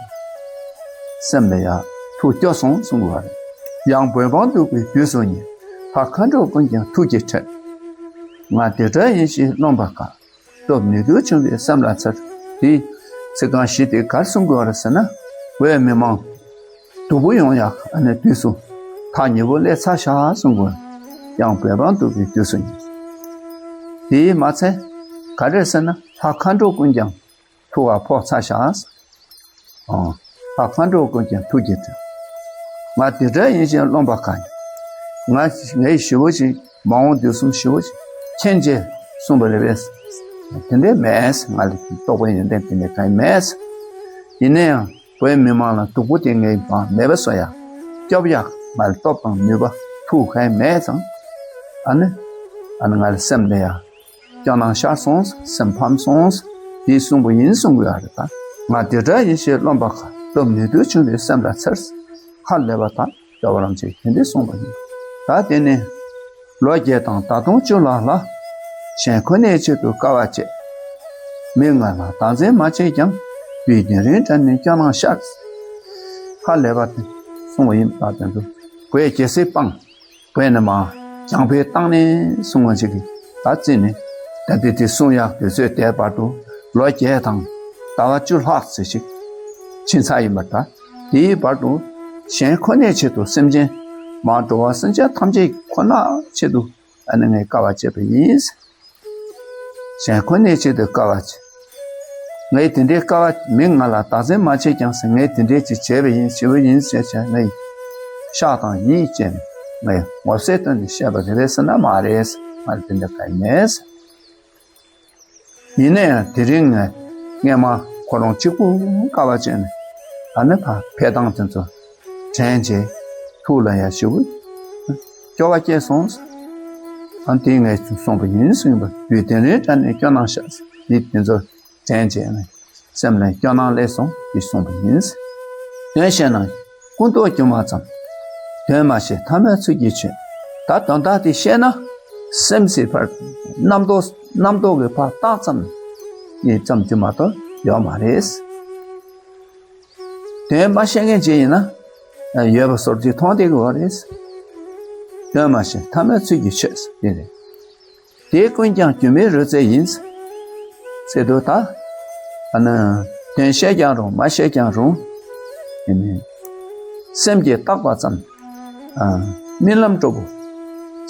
སེམས་ལ་ཡང་ཐུགས་སྐྱོ་སོང་གསུང་གི་ཡོད་རེད། ཡང་བོད་འབངས་འདུ་བའི་དུས་སུ་ཉིད། ལྷ་མཁའ་འགྲོ་ཀུན་ཀྱང་ཐུགས་ཀྱིས་ཁྲེལ། ང་དེ་འདྲ་ཡིན་ཞེས་རློམ་པ་དཀའ། སྟོབས་ནུས་མཐུ་ཆུང་བས་སེམས་ལ་འཚེར། དེའི་ཚིག་རྐང་བཞི་དེ་ག་རེ་གསུང་དགོས་པ་རེད་ཟེར་ན། བོད་མི་མང་སྡུག་པོ་ཡོང་ཡག་ཨ་ནི་དུས་སུ་ཐག་ཉེ་པོ་སླེབས་ཚར་ཤག་གསུང་དགོས། ཡང་བོད་འབངས་སྡུག་པའི་དུས་སུ་ཉིད། དེས་མ་ཚད་ག་རེ་ཟེར་ན། ལྷ་མཁའ་འགྲོ་ཀུན་ཀྱང་ཐུགས་ཁར་ཕོག་ཚར་ཤག་ཨ་ལྷ་མཁའ་འགྲོ་ཀུན་ཀྱང་ཐུགས་ཀྱིས་ཁྲེལ། ང་དེ་འདྲ་ཡིན་ཞེས་རློམ་པ་དཀའ། ང་ངས་ཞེ་པོ་ཅིག་མ་འོངས་དུས་གསུམ་ཞེ་པོ་ཅིག་མཁྱེན་རྗེས་གསུངས་པ་རེད་པས། དེ་འདྲ་མེད། ང་ལ་རྟོགས་པའི་ཡོན་ཏན་དེ་འདྲ་གང་ཡང་མེད། ཡིན་ན་ཡང་བོད་མི་མང་ལ་སྡུག་པོ་དེ་ངས་མ་མེད་པ་བཟོ་ཡག་སྐྱོབ་ཡག་ང་ལ་སྟོབས་དང་ནུས་པ་ཐུགས་གང་ཡང་མེད་ཙང་། ཨ་ནི་ཨ་ནི་ང་ལ་སེམས་ལ་ཡང་སྐྱོ་སྣང་ཤར་སོང་། སེམས་ཕམ་སོང་། དེ་གསུངས་པ་ཡིན་གསུང་གི་ཡོད་རེད་ད། ང་དེ་འདྲ་ཡིན་ཞེས་རློམ་པ་དཀའ། སྟོབས་ནུས་མཐུ་ཆུང་བས་སེམས་ལ་འཚེར། ཧ་ལས་པ་དང་རྒྱལ་བ་རིན་པོ་ཆེས་དེ་འདྲ་གསུངས་པ་ཡིན། ད་དེ་ནས་ལོ་བརྒྱད་དང་ཟླ་སྟོང་བཅུ་ལྷག་ལ། གཞན་ཁོ་ནའི་ཆེད་དུ་དཀའ་བ་སྤྱད། མི་ང་ལ་བདག་འཛིན་མ་བྱེད་ཀྱང་། དུས་དེ་རིང་དྲན་ནས་སྐྱོ་སྣང་ཤར། ཧ་ལས་པ་དེ་གསུང་བ་ཡིན་པ་དེ་ཚོ་བོད་རྒྱལ་སྲིད་སྤངས། བོད་ནས་མར་རྒྱང་འཕེལ་བཏང་ནས་གསུང་བ་ཞིག་གིས་ད་བརྩིས་ནས་ད་ལྟའི་དེ་གསུང་ཡག་དུས་ཚོད་དེའི་བར་དུ་ལོ་བརྒྱད་དང་ཟླ་བ་བཅུ་ལྷག་ཙམ་ཞིག་ཕྱིན་ཚར་ཡིན་པ། ད་དེའི་བར་དུ་གཞན་ཁོ་ནའི་ཆེད་དུ་སེམས་ཅན་མར་འགྲོ་བ་སེམས་ཅན་ཐམས་ཅད་ཁོ་ན་ཆེད་དུ་ཨ་ནི་ངས་དཀའ་བ་སྤྱད་པ་ཡིན། གཞན་ཁོ་ནའི་ཆེད་དུ་དཀའ་བ་སྤྱད། ངས་དེ་འདྲའི་དཀའ་བ་མི་ང་ལ་བདག་འཛིན་མ་བྱེད་ཀྱང་ཟེར། ངས་དེ་འདྲའི་ཅིག་བྱས་པ་ཡིན་ཞེ་པོ་ཡིན་ཟེར་བྱས་ངས་ཤག་དང་ཡིད་བཅས་ནས་ངས་ངོ་ཚ་བཏོན་ནས་བཤད་པ་རེད་པས་ཟེར་ན་མ་རེད། ང་ལ་དེ་འདྲ་གང་ཡང་མེད། ཡིན་ན་ཡང་དེ་རིང་ངས་སྔས་མ་ཁོ་རང་གཅིག་པུ་དཀའ་བ་སྤྱད་ནས་ཨ་ནི་ཕར་འཕེལ་སྟངས་དེ་ཚོ་དྲན་བྱས་ཐུགས་ལ་ཡ་ཞེ་པོ་སྐྱོ་བ་སྐྱེས་སོང་ཟེར། ཨ་དེ་ངས་གསུངས་པ་ཡིན་གསུངས་པ། དུས་དེ་རིང་དྲན་ནས་སྐྱོ་སྣང་ཤར་ཟེར། དེ་དེ་ཚོ་དྲན་བྱས་ནས་སེམས་ལ་སྐྱོ་སྣང་སླེབས་སོང་དེ་གསུངས་པ་ཡིན། དོན་བཤད་ན་ཀུན་རྟོག་སྒྱུ་མ་ཙམ། དོན་མ་ཤེས་ཐ་མལ་ཚུལ་གྱིས་ཆོད། ད་དོན་དག་དེ་ཤེས་ན་སེམས་སི་ཕར་རྣམ་རྟོག་རྣམ་རྟོག་གི་ཕར་བཏང་ཙམ་ཡིན་ཙམ་གྱི་མ་གཏོགས་ཡོད་མ་རེད། དོན་མ་ཤེས་མཁན་ཅིག་ཡིན་ན་ཡོད་པ་བཟོ་བཅོས་མཐོང་བསྡད་ཀྱི་ཡོད་རེད། དོན་མ་ཤེས་ཐ་མལ་ཚུལ་གྱིས་ཆོད་ཟེར་དེ་རེད། དེ་ཀུན་ཀྱང་སྒྱུ་མའི་རོལ་རྩེད་ཡིན། ཟེར་དུས་ད། ཨ་ནི། དོན་ཤེས་ཀྱང་རུང་མ་ཤེས་ཀྱང་རུང་། ཡིན་ནི། སེམས་ཀྱིས་བཏགས་པ་ཙམ། ཨ། རྨི་ལམ་སྤྲོ་པོ།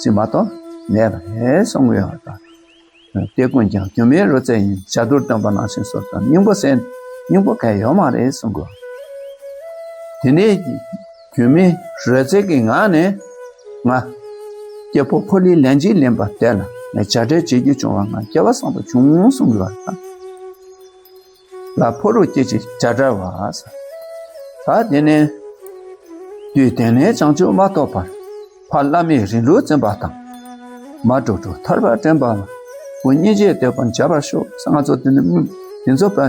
ཅིག་མ་གཏོགས་མེད་པ་རེད་གསུང་གི་ཡོད་པ་དང་། དེ་ཀུན་ཀྱང་སྒྱུ་མའི་རོལ་རྩེད་ཡིན། བྱ་དུར་སྟོན་པ་ནང་བཞིན་སོ་སོ་སྙིང་པོ་ཟེར་སྙིང་པོ་གང་ཡང་ཡོད་མ་རེད་གསུང་གི་ཡོད། དེ་ནས། སྒྱུ་མའི་རོལ་རྩེད་ཀྱི་ངང་ནས་ང་སྐྱེ་བོ་ཕོ་ལྷའི་ལན་གཅིག་ལེན་པ་དེ་ལ་ངས་བྱ་བྲལ་བྱེད་རྒྱུ་བྱུང་བ་ང་སྐལ་བ་བཟང་པོ་བྱུང་གསུང་གི་བ་དང་། ལ་ཕོ་རོག་སྐྱེ་ཅིག་བྱ་བྲལ་བ་ཟེར། ད་དེ་ནས་དུས་དེ་ནས་བྱང་ཆུབ་མ་ཐོབ་བར་ཕ་བླ་མས་རིང་ལུགས་འཛིན་པ་དང་། མ་འགྲོ་འགྲོ་ཐར་པར་འདྲེན་པ་ལ་བུ་སྙིང་རྗེས་འདེགས་པར་བྱ་བར་ཤོག་ཟེར། ང་ཚོ་དེ་ནས་དེ་ཚོ་པ།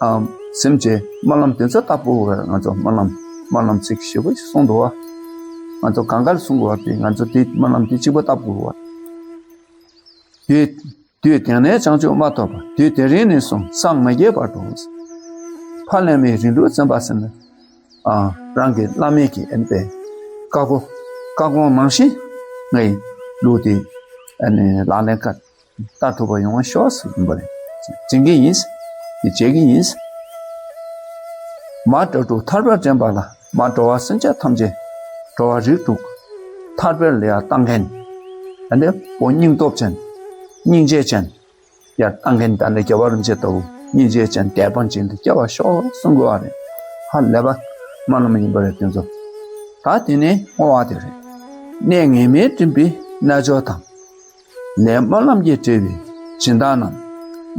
ཨམ། སེམས་ཀྱི་སྨོན་ལམ་དེ་ཚོ་བཏབ་དགོས་པ་རེད། ང་ཚོ་སྨོན་ལམ་སྨོན་ལམ་ཚིག་ཞེ་པོ་ཞིག་གསུངས་འདུག་བ། ང་ཚོ་གང་ག་ལ་གསུང་དགོས་པ་དེ་ང་ཚོ་དེ་སྨོན་ལམ་དེ་གཅིག་པོ་བཏབ་དགོས་པ། དུས་དུས་དེ་ནས་བྱང་ཆུབ་མ་ཐོབ་པ་དུས་དེ་རིང་ནས་བཟུང་སངས་མ་རྒྱས་བར་དུ། ཕ་བླ་མའི་རིང་ལུགས་འཛིན་པ་ཟེར་ན། ཨ། རང་གི་བླ་མའི་གི་ཨེན་པའི་བཀའ་བསྒོ་བཀའ་དགོངས་ནང་བཞིན་ངའི་ལུགས་དེ་ཨ་ནི་ལག་ལེན་ཁ། ལྟ་ཐུབ་པ་ཡོང་བ་ཤོག་ཟེར་གྱིན་པ་རེད། འཛིན་གྱི་ཡིན། དེ་བྱེད་ཀྱི་ཡིན། མ་འགྲོ་དྲུག་ཐར་པར་འདྲེན་པ་ལ་མ་འགྲོ་བ་སེམས་ཅན་ཐམས་ཅད་འགྲོ་བ་རིགས་དྲུག་ཐར་པར་ལ་ཡར་བཏང་མཁན། ཨ་ནི་བོ་སྙིང་སྟོབས་ཅན། སྙིང་རྗེ་ཅན། ཡར་བཏང་མཁན་ད་ནི་རྒྱལ་བ་རིན་པོ་ཆེ་ལྟ་བུ་སྙིང་རྗེ་ཅན་དད་པ་ཅན་དུ་སྐྱེ་བར་ཤོག་གསུང་དགོས་པ་རེད། ཧ་ལས་པ་སྨོན་ལམ་ཡིན་པ་རེད་དེ་ཚོ། ད་དེ་ནས་བསྔོ་བ་དེ་རེད། གནས་ངེས་མེད་འདྲེན་པའི་རྣལ་འབྱོར་དང་། ལས་སྨོན་ལམ་གྱིས་བྲེལ་བའི་སྦྱིན་བདག་རྣམས།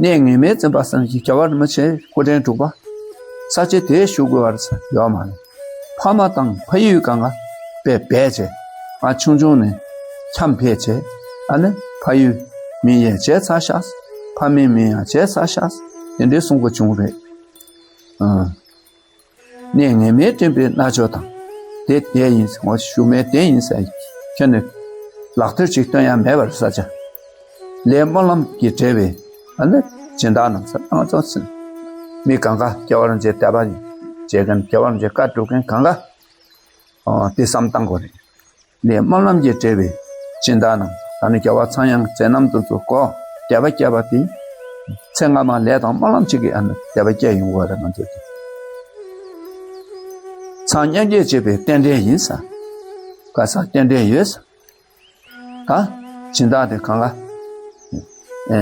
གནས་ངེས་མེད་འཛིན་པ་ཙམ་གྱིས་རྒྱལ་བ་རིན་པོ་ཆེ་སྐུ་ཕྲེང་དྲུག་པ། ས་ཆ་དེར་བཞུགས་དགོས་པར་ཡོད་མ་རེད། ཕ་མ་དང་ཕ་ཡུལ་གང་ག་དཔེ་སྦས་བྱས། ང་ཆུང་ཆུང་ནས་འཁྱམས་ཕེབས་བྱས། ཨ་ནི་ཕ་ཡུལ་མིང་ཡང་བརྗེད་ཚར་ཤག་ཕ་མའི་མིང་ཡང་བརྗེད་ཚར་ཤག་དེ་འདྲའི་གསུང་གི་བྱུང་རེད། ཨང་། གནས་ངེས་མེད་འདྲེན་པའི་རྣལ་འབྱོར་དང་། དེ་དེ་ཡིན་ཟེར་ངོ་ཞུ་མེད་དེ་ཡིན་ཟེར་ཁྱོད་ནས་ལག་མཐིལ་ཅིག་སྟོན་ཡ་མེད་པར་ས་ཆ། ལས་སྨོན་ལམ་གྱིས་བྲེལ་བའི་ཨ་ནི་སྦྱིན་བདག་རྣམས་ཟེར་ང་ཚོ་ཟེར། མི་གང་ག་རྒྱལ་བ་རིན་པོ་ཆེ་དད་པ་ཡིན་བྱེད་མཁན་རྒྱལ་བ་རིན་པོ་ཆེ་བཀའ་སྒྲུབ་མཁན་གང་ག་ཨོ་དེ་བསམ་བཏང་དགོས་རེད། ལས་སྨོན་ལམ་གྱིས་བྲེལ་བའི་སྦྱིན་བདག་རྣམས་ད་ནི་རྒྱལ་བ་ཚངས་དབྱངས་མཛད་རྣམ་དུ་བཙུགས་གོ། དད་པ་སྐྱེས་པ་དེ། ཚེ་སྔ་མ་ལས་དང་སྨོན་ལམ་གཅིག་གིས་ཨ་ནི་དད་པ་སྐྱེ་ཡོང་གི་རེད་ང་ཚོ་དེ། ཚངས་མཉམ་བསྐྱེད་བྱེད་པའི་རྟེན་འབྲེལ་ཡིན་ཟེར། ག་ས་རྟེན་འབྲེལ་ཡོད་ཟེར། ད་སྦྱིན་བདག་དེ་གང་ག་ཨེ་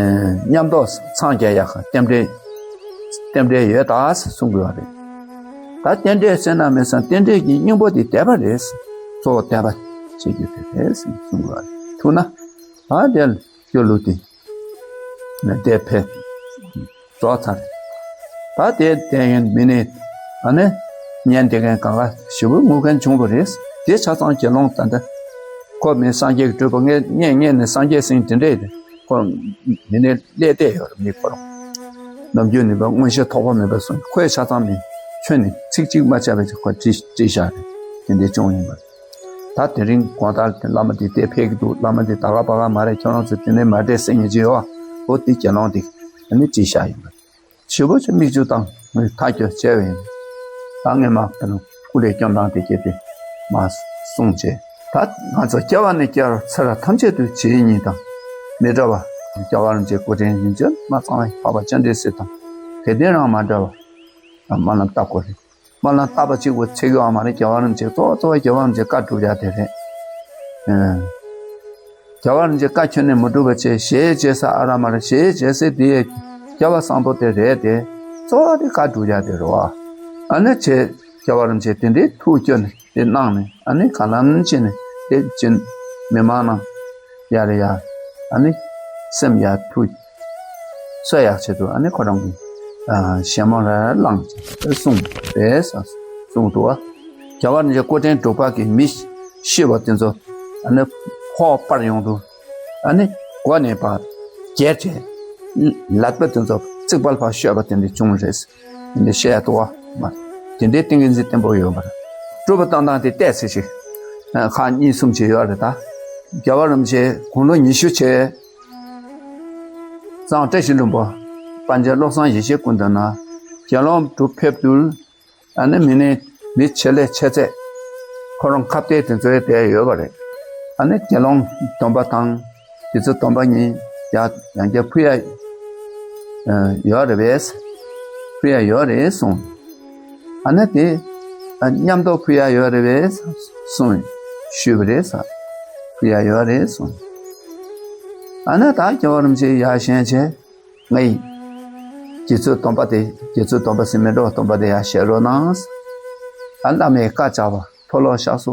མཉམ་དུ་ཚངས་རྒྱས་ཡག་ག་རྟེན་འབྲེལ་རྟེན་འབྲེལ་ཡོད་ད་ཟེར་གསུང་དགོས་པ་རེད། ད་རྟེན་འབྲེལ་ཟེར་ན་མི་ཚང་རྟེན་འབྲེལ་གྱི་སྙིང་པོ་དེ་དད་པ་རེད། གཙོ་བོ་དད་པ་བྱེད་རྒྱུ་དེ་རེད་ཟེར་གསུང་དགོས་པ་རེད། ཐུག་ན་ད་དེ་ལ་སྐྱོ་ལུགས་དེ་ནས་དེ་ཕེབས། རྫོགས་ཚར། ད་དེ་དེ་ཡིན་མི་ནི་ཨ་ནི་ཉན་དེ་མཁན་གང་ག་ཞེ་པོ་ངུ་མཁན་བྱུང་བ་རེད། དེ་ཆ་ཚང་དགེ་སློང་ད་ལྟ་ཁོ་མི་སངས་རྒྱས་ཀྱི་སྤྲུལ་པ་ངས་ངས་ངས་ནི་སངས་རྒྱས་ཟིན་དེ་འདྲས་རེད། ཁོ་མི་ནི་ཀླད་བདེ་ཡོད་རེད་མི་ཁོ་རང་། ནམ་རྒྱུན་ནི་པ་མངོན་ཤེས་ཐོགས་པ་མེད་པ་གསུངས་ཁོས་ཆ་ཚང་མི་ཁྱོད་ནི་ཚིག་གཅིག་མ་བྱས་པ་ཅིག་ཁོ་བྲིས་བྲིས་བཞག་རེད། དེ་འདྲས་བྱུང་ཡིན་པ་རེད། ད་དེ་རིང་དགོང་དག་དེ་བླ་མ་དེ་དེ་ཕེབས་ཀྱི་འདུག་བླ་མ་དེ་ད་ག་པ་ག་མ་རེད། ཁྱོད་རང་ཚོ་དེ་ནས་མ་བསྡད་སེ་ཉེ་ཅི་ཡོད་ཨ། འོ་དེ་དགེ་སློང་དེ་ཨ་ནི་བྲིས་བཞག་ཡིན་པ་རེད། ཞེ་པོ་ཅིག་མིག་ཆུ་བཏང་། ངས་ཐག་གཅོད་བྱས་པ་ཡིན། ད་ངས་མ་ཁོ་རང་སྐུ་ལས་སྐྱོན་བཏང་སྟེ་སྐྱེས་ཏེ་མ་གསུངས་བྱས། ད་ང་ཚོ་སྐྱེ་བ་ནས་སྐྱེ་བར་ཚེ་རབས་ཐམས་ཅད་དུ་བྱེད་ཉིད་དང་མི་འདྲ་བ། རྒྱལ་བ་རིན་པོ་ཆེའི་སྐུ་ཕྲེང་རིམ་བྱོན་མ་ཚང་བའི་འཕགས་པ་སྤྱན་རས་གཟིགས་དང་དགེ་ལྡན་རང་མ་འདྲ་བ། སྨོན་ལམ་བཏབ་དགོས་རེད། སྨོན་ལམ་བཏབ་པ་གཅིག་པུ་ཚད་ཀྱི་ཡོད་མ་རེད། རྒྱལ་བ་རིན་པོ་ཆེ་གཙོ་བོ་གཙོ་བོ་རྒྱལ་བ་རིན་པོ་ཆེ་བཀའ་སྒྲུབ་ཡ་དེ་རེད། ཨ། རྒྱལ་བ་རིན་པོ་ཆེ་བཀའ་ཁྱོན་ནས་མི་སྒྲུབ་པ་བྱས། ཞེས་བྱས་ས་ཨ་ར་མ་ར། ཞེས་བྱས་ས་དེ་ཡས་རྒྱལ་བ་སངས་རྡོར་དེ་རེད་དེ། གཙོ་བོ་དེ་བཀའ་སྒྲུབ་ཡ་དེ་རེད་བ། ཨ་ནི་བྱས་རྒྱལ་བ་རིན་པོ་ཆེ་དེ་འདྲའི་ཐུགས་སྐྱོ་ནས་དེ་གནང་ནས། ཨ་ནི་ག་ལམ་བྱས་ནས་དེ་བྱིན་མི་མང་ནང་ཡར་ཡར། ཨ་ནི་སེམས་ཡར་ཐུགས་གསོ་ཡག་ཆེད་དུ། ཨ་ནི་ཁོ་རང་གི་ཨ་ཞལ་མོ་ལ་བླངས་ཏེ་གསུངས་པས་གསུངས་འདུག་བ། རྒྱལ་བ་རིན་པོ་ཆེ་སྐུ་ཕྲེང་དྲུག་པ་གི་མི་ཤི་བ་དེ་ཚོ་ཨ་ནི་ཕོག་པར་ཡོང་དུས། ཨ་ནི་མགོ་ནས་ཕར་བརྒྱལ་བྱས། ལག་པ་དེ་ཚོ་རྩིག་པ་ལ་ཕར་ཤོར་བ་དེ་འདྲ་བྱུང་རེད། འདི་བཤད་ཡ་འདུག་བ། དེ་འདྲའི་ཏིང་ངེ་འཛིན་བརྟན་པོ་ཡོད་པར། སྤྲུལ་པ་བཏང་སྟངས་དེ་བལྟས་ཚེ་ཞིག་ཁག་གཉིས་གསུམ་ཅིག་ཡོད་རེད་ད། རྒྱལ་བ་རིན་པོ་ཆེ་དགུང་ལོ་ཉི་ཤུ་བྱས། གཙང་བཀྲ་ཤིས་ལྷུན་པོ་དཔལ་འབྱོར་བློ་བཟང་ཡེ་ཤེས་སྐུ་མདུན་ན་དགེ་སློང་དུ་ཕེབས་དུས། ཨ་ནི་མི་ནི་མི་ཆེ་ལས་ཆེ་ཚད་ཁོ་རང་ཁ་གཏད་དེ་ཚོའི་དེ་ཡོད་པ་རེད། ཨ་ནི་དགེ་སློང་སྡོམ་པ་དང་དེ་ཚོ་སྡོམ་པ་གཉིས་ཡང་ཡང་བསྐྱར་ཕུལ་ཡ་ཡོད་རེད་པས། ཕུལ་ཡ་ཡོད་རེད་གསུངས། ཨ་ནི་དེ་མཉམ་དུ་ཕུལ་ཡ་ཡོད་རེད་པས་གསུངས། ཞུས་པ་རེད་ས། ཕུལ་ཡ་ཡོད་རེད་གསུངས། ཨ་ནི་ད་རྒྱལ་བ་རིན་པོ་ཆེ་ཡར་བཞེངས་བྱས། ངའི་དགེ་ཚུལ་སྡོམ་པ་དེ། དགེ་ཚུལ་སྡོམ་པ་ཟེར་མི་འགྲོ། སྡོམ་པ་དེ་ཡར་བཞེས་རོགས་གནང་། ཨ། བླ་མའི་བཀའ་བཅག་པ་མཐོལ་ལོ་བཤགས་སོ་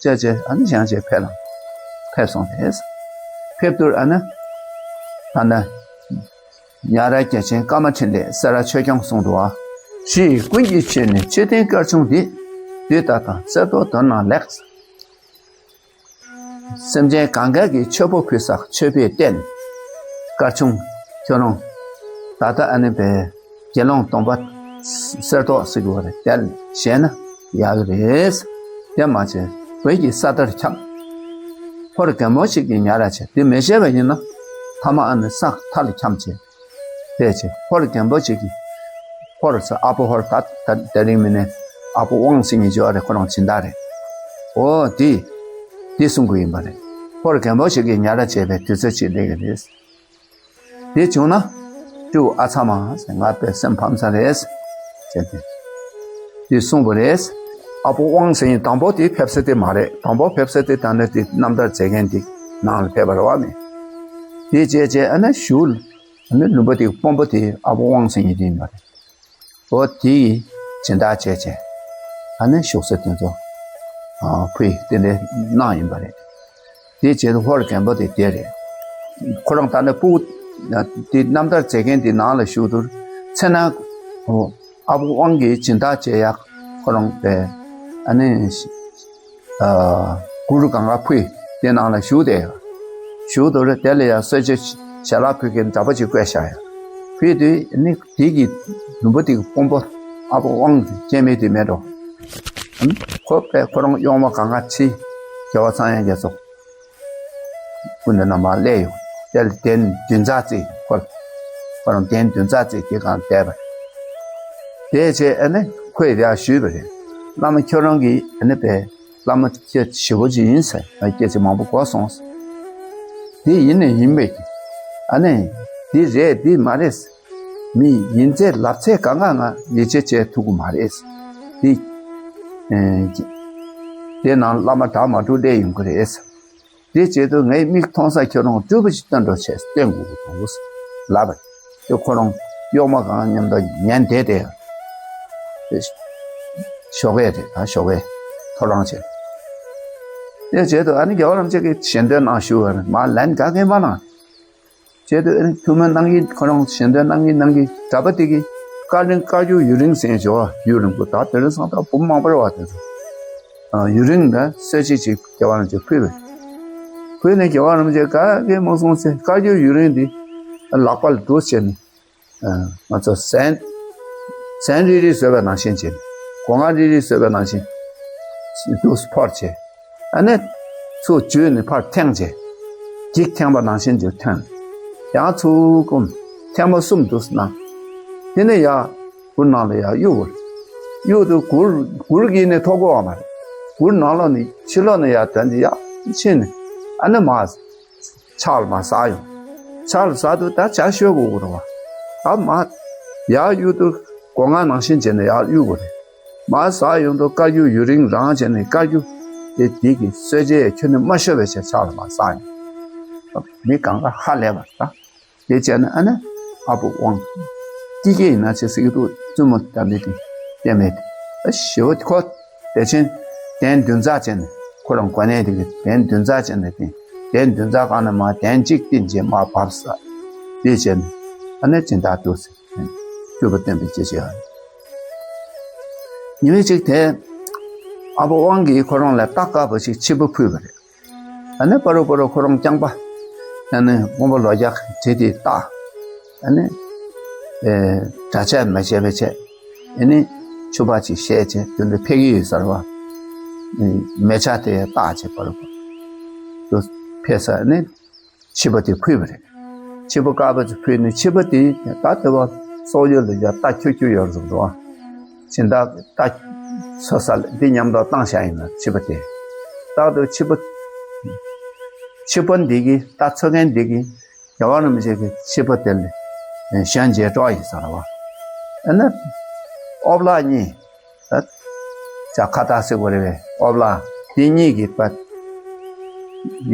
ཅེས་བྱས། ཨ་ནི་བཞེངས་བྱས་ཕེབས་ལ་ཕེབས་སོང་སྟེ། ཕེབས་དུས་ཨ་ནི་ད་ནི་ཉ་རལ་རྒྱལ་ཆེན་ཀ་མ་ཕྲིན་ལས་སེ་ར་ཆོས་སྐྱོང་གསུངས་འདུག་བ། ཕྱི་ཡི་ཀུན་གྱི་ཆོས་ནི། མཆོད་རྟེན་དཀར་ཆུང་འདི། བདུད་དག་དང་གསེར་མདོག་དོན་རྣམས་ལེགས། སེམས་ཅན་གང་ག་གི་མཆོད་པ་ཕུལ་ས་མཆོད་པའི་རྟེན། དཀར་ཆུང་ཁྱོད་རང་ད་ལྟ་ཨ་ནི་པའི་དགེ་སློང་སྡོམ་པ་གསེར་མདོག་ཟེར་གྱི་བ་རེད། དེ་ལ་བཞེས་ན་ཡག་གི་རེད། དེ་མ་བྱས་བོད་ཀྱི་ས་མཐར་འཁྱམས། ཧོར་རྒན་པོ་ཞིག་གིས་ཉ་ར་བྱས། དེ་མི་བཞེས་པ་ཡིན་ན་མཐའ་མ་ཨ་ནི་ས་མཐའ་ལ་འཁྱམས་བྱས། དེ་བྱས་ཧོར་རྒན་པོ་ཞིག་གིས། ཧོར་ཟེར་ཨ་ཕོ་ཧོར། ད་ད་དེ་རིང་མིན་ནས་ཨ་ཕོ་དབང་ཟེར་མཁན་ཅིག་ཡོད་རེད། ཁོ་རང་སྦྱིན་བདག་རེད། འོ་དེ་དེ་གསུང་གི་ཡིན་པ་རེད། ཧོར་རྒན་པོ་ཞིག་གིས་ཉ་ར་བྱས་པའི་དུས་ཚོད་ཅིག་སླེབས་ཀྱི་རེད། དེ་བྱུང་ན་སྤྲེའུ་ཨ་ཚ་མ་ཟེར་ང་དཔེ་སེམས་ཕམ་ས་རེད་ཟེར་ཏེ་དེ་གསུངས་པ་རེད། ཨ་ཕོ་དབང་ཟེར་མཁན་དང་པོ་དེ་ཕེབས་ས་དེ་མ་རེད། དང་པོ་ཕེབས་ས་དེ་ད་ནི་དེ་རྣམ་ཐར་མཛད་མཁན་དེ་ནང་ལ་ཕེབས་པ་རེད་བ། མི་དེ་བྱས་བྱས་ཨ་ནི་གཞུག་ལ། ཨ་ནི་ལུང་པ་དེའི་དཔོན་པོ་དེ་ཨ་ཕོ་དབང་ཟེར་མཁན་དེ་ཡིན་པ་རེད། འོ་དེ་ཡིས་སྦྱིན་བདག་བྱས་བྱས། ཨ་ནི་བཞུགས་ས་དེ་ཚོ་ཨ་ཕུལ་དེ་འདྲ་གནང་ཡིན་པ་རེད། དེ་བྱས་ཏེ་ཧོར་རྒན་པོ་དེ་དེ་རེད། ཁོ་རང་ད་ནི་སྤུ་གུ་དེ་རྣམ་ཐར་མཛད་མཁན་དེ་ནང་ལ་བཞུགས་དུས་ཚེ་ན་ཨ་ཕོ་དབང་གིས་སྦྱིན་བདག་བྱས་ཡག་ཁོ་རང་པས་ཨ་ནི། ཨ། གུ་རུ་གང་ག་ཕུལ་དེ་ནང་ལ་བཞུགས་ཏེ། བཞུགས་དུས་དེ་ལ་ཡང་གསོལ་ཇ་ཞལ་ལག་ཕུལ་མཁན་འདྲ་པོ་ཅིག་བསྐོས་བཞག་ཡ། ཕུལ་དུས་ནི་དེ་གི་ལུང་པ་དེ་གི་དཔོན་པོ་ཨ་ཕོ་དབང་གི་སྐྱེ་དམན་དེ་མེད་འགྲོ། ཁོ་པས་ཁོ་རང་གཡོག་མོ་གང་ག་ཁྲིད། རྒྱལ་བ་ཚངས་དབྱངས་རྒྱ་མཚོ་སྐུ་མདུན་ན་མར་སླེབས་ཡོང་། དེ་ལ་གདན་བདུན་ཚར་བརྩིགས། ཁོ་ཁོ་རང་གདན་བདུན་ཚར་བརྩིགས་དེ་གང་བསྡད་པ་རེད། དེ་བྱས་ཨ་ནི་ཁོས་ཡར་ཞུས་པ་རེད། བླ་མ་ཁྱོད་རང་གིས་ཨ་ནི་པས་བླ་མ་ཁྱེད་ཞེ་པོ་ཅིག་ཡིན་ཟེར། ང་སྐད་ཆ་མང་པོ་གོ་སོང་ཟེར། དེ་ཡིན་ནས་ཡིན་པས་ཀྱི། ཨ་ནི་འདི་རེད་འདི་མ་རེད་ཟེར། མི་ཡིན་ཚད་ལབ་ཚད་གང་ག་ང་ཡིད་ཆེས་བྱེད་ཐུབ་ཀྱི་མ་རེད་ཟེར། འདི་ཨེ་དེ་ནང་བླ་མ་འདྲ་མ་འདྲ་སླེབས་ཡོང་གི་རེད་ཟེར། དེ་བྱེད་དུས་ངའི་མིག་མཐོང་ས་ཁྱོད་རང་སྤྲུལ་པ་ཞིག་སྟོན་རོགས་བྱས་སྟོན་དགོས་ཀྱི་འདུག་ལབ་པ། དེ་ཁོ་རང་གཡོག་མ་གང་མཉམ་དུ་ཉན་བསྡད་དེ། ཞོགས་ཀས་རེད་ད་ཞོགས་ཀས་ཐོ་རངས་བྱས། དེ་བྱེད་དུས་ཨ་ནི་རྒྱལ་བ་རིན་པོ་ཆེ་གིས་ཞལ་འདོན་གནང་ཞུ་བར་མ་ལན་ག་གེ་མ་གནང་། བྱས་དུས་ཨ་ནི་ཐུགས་སྨོན་གནང་གིན་ཁོ་རང་ཞལ་འདོན་གནང་གིན་གནང་གིན་གྲྭ་པ་དེ་གིས་དཀར་རིང་དཀར་ཡུ་ཡུ་རིང་ཟེར་ཡོད། ཡུ་རིང་པོ་ད་དེ་རིང་སང་ད་བུ་མང་པོ་རེད་བ། དེ་ཚོ་ཡུ་རིང་ལ་གསོལ་ཇ་ཅིག་རྒྱལ་བ་རིན་པོ་ཆེ་ཕུལ་བས། ཕུལ་ནས་རྒྱལ་བ་རིན་པོ་ཆེ་ག་གེ་མ་གསུངས་ཚེ་དཀར་ཡུ་ཡུ་རིང་འདི་ལག་པ་ལ་འདུག་བྱས་ནས། ང་ཚོ་ཟན་ཟན་རིལ་རིལ་བཟོས་པ་ནང་བཞིན་བྱས་ནས་སྒོ་ང་རིལ་རིལ་བཟོས་པ་ནང་བཞིན་འདུག་ཕར་བྱས། ཨ་ནི་ཚུར་འཇུས་ནས་ཕར་འཐེན་བྱས། འགྱིག་འཐེན་པ་ནང་བཞིན་གྱི་འཐེན། ཡང་ཚུར་བསྐུམ། ཐེངས་མ་གསུམ་འདུག་ན། དེ་ནས་ཡར་གུར་ནང་ལ་ཡར་གཡུག་དགོས་རེད། གཡུག་དུས་གུར་གུར་གྱིས་ནི་ཐོགས་ཀྱི་ཡོད་མ་རེད། གུར་ནང་ལོགས་ནས་ཕྱི་ལོགས་ནས་ཡར་དོན་དེ་ཡར་ཕྱིན་ནས་ཨ་ནི་མར་ཕྱག་ལ་མར་ཟགས་ཡོང་། ཕྱག་ལ་ཟགས་དུས་ད་ཇ་བཤོས་དགོས་ཀྱི་རེད་བ། ད་མར་ཡར་གཡུག་དུས་སྒོ་ང་ནང་བཞིན་བྱས་ནས་ཡར་གཡུག་དགོས་རེད། མར་ཟགས་ཡོང་དུས་དཀར་རྒྱུག་ཡུ་རིང་རང་བྱས་ནས་དཀར་རྒྱུག་དེ་དེ་གི་གསོལ་ཇའི་ཁྱོན་ནས་མ་ཤོར་བའི་ཆེད་ཕྱག་ལ་མར་ཟགས་ཡོང་། མི་གང་ག་ཧ་ལས་པ་རེད་ད། དེ་བྱས་ནས་ཨ་ནི་ཨ་པོ་དབང་ཀི་ཀི་ཡིན་ན་ཆེ་ཟེར་གྱི་འདུག་བཙུན་མོ་དམ་པའི་དེ་བསྟེན་མེད་དེ། ཨ་ཞེ་བོ་ཁོ་དེ་ཕྱིན་གདན་འདུན་ཚར་བྱས་ནས་ཁོ་རང་གོ་གནས་དེ་གི་གདན་འདུན་ཚར་བྱས་ནས་བསྟེན། གདན་འདུན་ཚར་གང་ན་མར་གདན་གཅིག་བསྟེན་བྱས་མར་བབས་ས། དེ་བྱས་ནས་ཨ་ནི་སྦྱིན་བདག་ཏུ་ཟེར་སྤྲུལ་པ་སྟོན་པའི་སྐྱེས་ཆེན་ཨ་ནི། ཉི་མ་གཅིག་དེ་ཨ་པོ་དབང་གིས་ཁོ་རང་ལ་རྟ་དཀར་པོ་ཞིག་ཕྱི་པོ་ཕུལ་བ་རེད། ཨ་ནི་པ་རུ་པ་རུ་ཁོ་རང་རྐྱང་པ། ཨ་ནི་དབང་པོ་ལོ་རྒྱག་བྲིས་ཏེ་བཏགས། ཨ་ནི། ཨེ། གྲྭ་ཆས་མ་བྱས་པའི་ཆེད། ཨ་ནི། ཕྱུ་པ་ཅིག་བཤས་བྱས་དེ་འདྲ་ཕེབས་ཀྱི་ཡོད་ས་རེད་བ། མལ་ཆ་དེ་བཏགས་བྱས་པ་རུ་པ་རུ། ཕེབས་ས་ཨ་ནི། ཕྱི་པོ་དེ་ཕུལ་བ་རེད། ཕྱི་པོ་དཀར་པོ་ཅིག་ཕུལ་ནས་ཕྱི་པོ་དེ་ད་ལྟ་བ་སོག་ཡུལ་ལ་ཡ་རྟ་ཁྱུ་ཁྱུ་ཡོད་རེད་འདུག་བ། སྦྱིན་བདག་རྟ་ཚོ་ས་ལ་འདི་མཉམ་དུ་བཏང་བཞག་ཡིན་ན་ཕྱི་པོ་དེ། རྟག་ཏུ་ཕྱི་པོ། ཕྱི་པོ་འདི་གིས་རྟ་འཚོ་མཁན་འདི་གིས་རྒྱལ་བ་རིན་པོ་ཆེ་གི་ཕྱི་པོ་དེ་ལ་ཞོན་བྱས་འགྲོ་ཡིན་ས་རེད་བ། ཨ་ནི། ཨོ་བླ་གཉིས། ད་ཇ་ཁ་བཏགས་ཟེར་དགོས་རེད་པས། ཨོ་བླ་དེ་གཉིས་ཀྱིས་པ་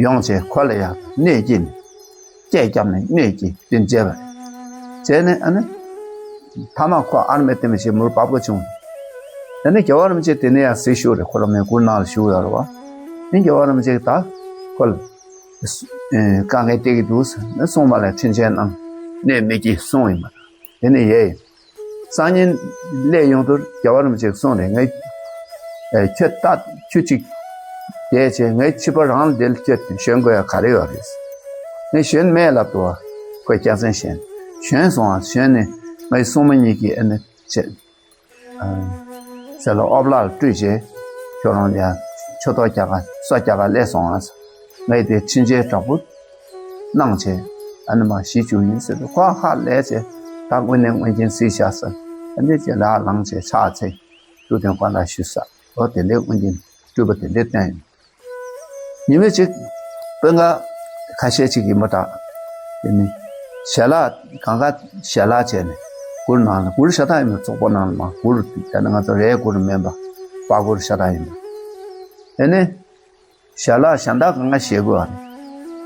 ཡོང་བྱས་ཁོ་ལ་ཡང་གནོད་སྐྱེལ་ནས་སྐད་བརྒྱབ་ནས་གནོད་སྐྱེལ་དེ་མཛད་པ་རེད། བྱས་ནས་ཨ་ནི་མཐའ་མ་ཁོ་ཨར་མེ་ཏི་མི་ཞེས་མུར་བབས་དགོས་བྱུང་། དེ་ནས་རྒྱལ་བ་རིན་པོ་ཆེ་དེ་ནས་ཡང་གཟིགས་ཞུགས་རེད། ཁོ་རང་མའི་གུར་ནང་ལ་བཞུགས་ཡོད་རེད་བ། དེ་རྒྱལ་བ་རིན་པོ་ཆེ་གིས་ད་ཁོ་ལ་དཀའ་ངལ་སྤྲད་ཀྱི་འདུག་ཟེར་ནས་གསུངས་པ་ལ་དྲིན་ཆེན་གནང་། གནོད་མི་སྐྱེལ་གསུངས་ཡིན་པ་དང་། དེ་ནས་ཡེ། སང་ཉིན་སླེབས་ཡོང་དུས་རྒྱལ་བ་རིན་པོ་ཆེས་གསུངས་རེད། ངས་ཨེ་ཁྱོད་རྟ་ཁྱུ་གཅིག་བསྡད་བྱས་ངའི་ཕྱི་པོ་རང་ལ་འདི་ལ་ཁྱོད་ཞོན་དགོས་ཡ་ག་རེ་ཡོད་རེད། ངས་ཞོན་མེད་ལབ་འདུག་བ། ཁོས་སྐྱག་རྫུན་བཤད། ཞོན་སོང་བ། ཞོན་ནས་ངའི་སྲུང་མ་གཉིས་ཀྱིས་ཨ་ནི་བྱས། ཟེར་ལ་ཨོ་བླ་ལ་སྤྲུལ་རྗེས་ཁྱོད་རང་ལ་ཡང་ཆུ་ཐོག་རྒྱ་གར་སོ་རྒྱ་གར་སླེབས་སོང་ཨ། ངས་དེ་ཕྱིན་ཆད་དྲག་པོ་གནང་བྱས་ཨ་ནི་མ་གཞི་བཅུག་ཡིན་ཟེར་དུས་ཁོ་ཧ་ལས་བྱས། ད་དངོས་གནས་དངོས་རྐྱེན་གཟིགས་བཞག་ཟེར། ཨ་ནི་རྗེས་ལ་ལངས་བྱས་ཕྱག་འཚལ། ཐུགས་དོན་བཀའ་ལ་ཞུས་ས། འོ་དེ་འདྲའི་དངོས་རྐྱེན་སྤྲུལ་པ་དེ་འདྲའི་བསྟན་ཡོད། ཉི་མ་གཅིག་དཔོན་ཁ་ཤས་ཅིག་ཡིན་པ་འདྲ། དེ་ནི་ཞལ་ལག་གང་ག་ཞལ་ལག་བྱས་ནས་གུར་ནང་ལ། གུར་ཤ་སྟག་ཡིན་པ། ཙོག་པོ་ནང་ལ་མ་གུར་དེ་ནི་ང་ཚོ་རས་གུར་མིན་པ་པག་གུར་ཤ་སྟག་ཡིན་པ། དེ་ནི་ཞལ་ལག་གཞན་དག་གང་ག་བཞེས་དགོས་པ་རེད།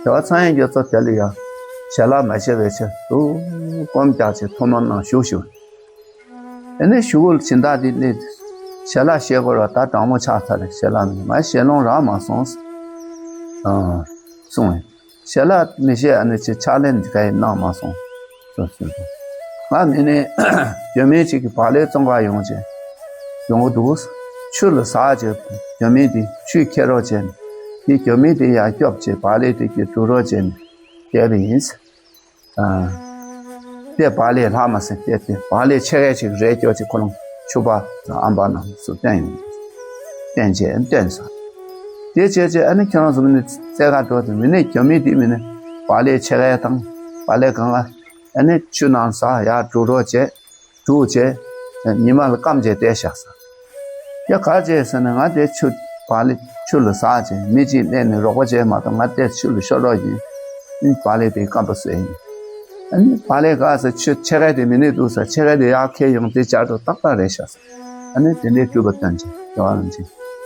དེ་བ་ཚངས་དབྱངས་རྒྱ་མཚོ་དེ་ལ་ཡང་ཞལ་ལག་མ་བཞེས་པའི་ཕྱིར་དུ་སྐོམ་རྒྱག་བྱས་ཐུགས་སྨོན་གནང་བཞུགས་ཞུ། དེ་ནས་གཞུག་གུ་སྦྱིན་བདག་འདི་སླེབས། ཞལ་ལག་བཞེས་དགོས་ར། ད་དྲང་མོ་ཆགས་ཚར་རེད། ཞལ་ལག་མེད། ང་ཞལ་ལོང་རག་མ་སོང་། ཨ། གསུངས། ཞལ་ལག་མི་བཞེས། ཨ་ནི་ཅི་ཕྱག་ལེན་འདི་ག་ཡིན་གནང་མ་སོང་། ང་མི་ནས་རྒྱ་མི་ཅིག་གི་བག་ལེབ་བཙོང་ག་ཡོང་བྱས་ཡོང་གི་འདུག་ཆུ་ལ་ཟགས་བྱས་རྒྱ་མི་དེ་ཆུས་ཁྱེར་རོགས་བྱས་ནས་དེ་རྒྱ་མི་དེ་ཡར་སྐྱོབ་བྱས་བག་ལེབ་དེ་གི་སྒྲུག་རོགས་བྱས་ནས་བསྡད་པ་ཡིན། ཨ། དེ་བག་ལེབ་ལྷག་མ་སོང་། དེ་དེ་བག་ལེབ་ཕྱེད་ཀ་ཅིག་རལ་སྐྱོར་ཅིག་ཁོ་རང་ཕྱུ་པ་དང་ཨམ་པ་རྣམས་སུ་བསྟན་ཡོང་། བསྟན་བྱས་བསྟན་ས། དེ་བྱས་བྱས་ཨ་ནི་ཁྱོད་རང་ཚོ་མི་ནི་རྩེ་ག་འགྲོ་དེ་མི་ནི་རྒྱ་མི་དེ་མི་ནི་བག་ལེབ་ཕྱེད་ཀ་དང་བག་ལེབ་གང་ག་ཨ་ནི་ཆུ་ནང་ཟགས་ཡར་སྒྲུག་རོགས་བྱས། སྒྲུག་བྱས། ཉི་མ་ལ་སྐམ་བྱས་བསྡད་བཞག་ས། ཡ་ག་བྱས་ཟེར་ན་ང་དེ་ཆུ་བག་ལེབ་ཆུ་ལ་ཟགས་བྱས་མི་གཅིག་སླེབས་ནས་རོགས་པ་བྱས་མ་གཏོགས་ང་དེ་ཆུ་ལ་ཤོར་རོགས་ཡིན། ཨ་ནི་བག་ལེབ་དེ་སྐམ་པ་བཟོས་ཡིན། ཨ་ནི་བག་ལེབ་ག་ཟེར་ཆུ་ཕྱེད་ཀ་དེ་མི་ནུས་འདུག་ཟེར། ཕྱེད་ཀ་དེ་ཡར་ཁྱེར་ཡོང་དེ་སྦྱར་དུ་ཏག་ཏག་རེད་བཞག་ས། ཨ་ནི་དེ་འདྲའི་སྤྲུལ་པ་སྟོན་བྱས་རྒྱལ་བ་རིན་པོ་ཆེ་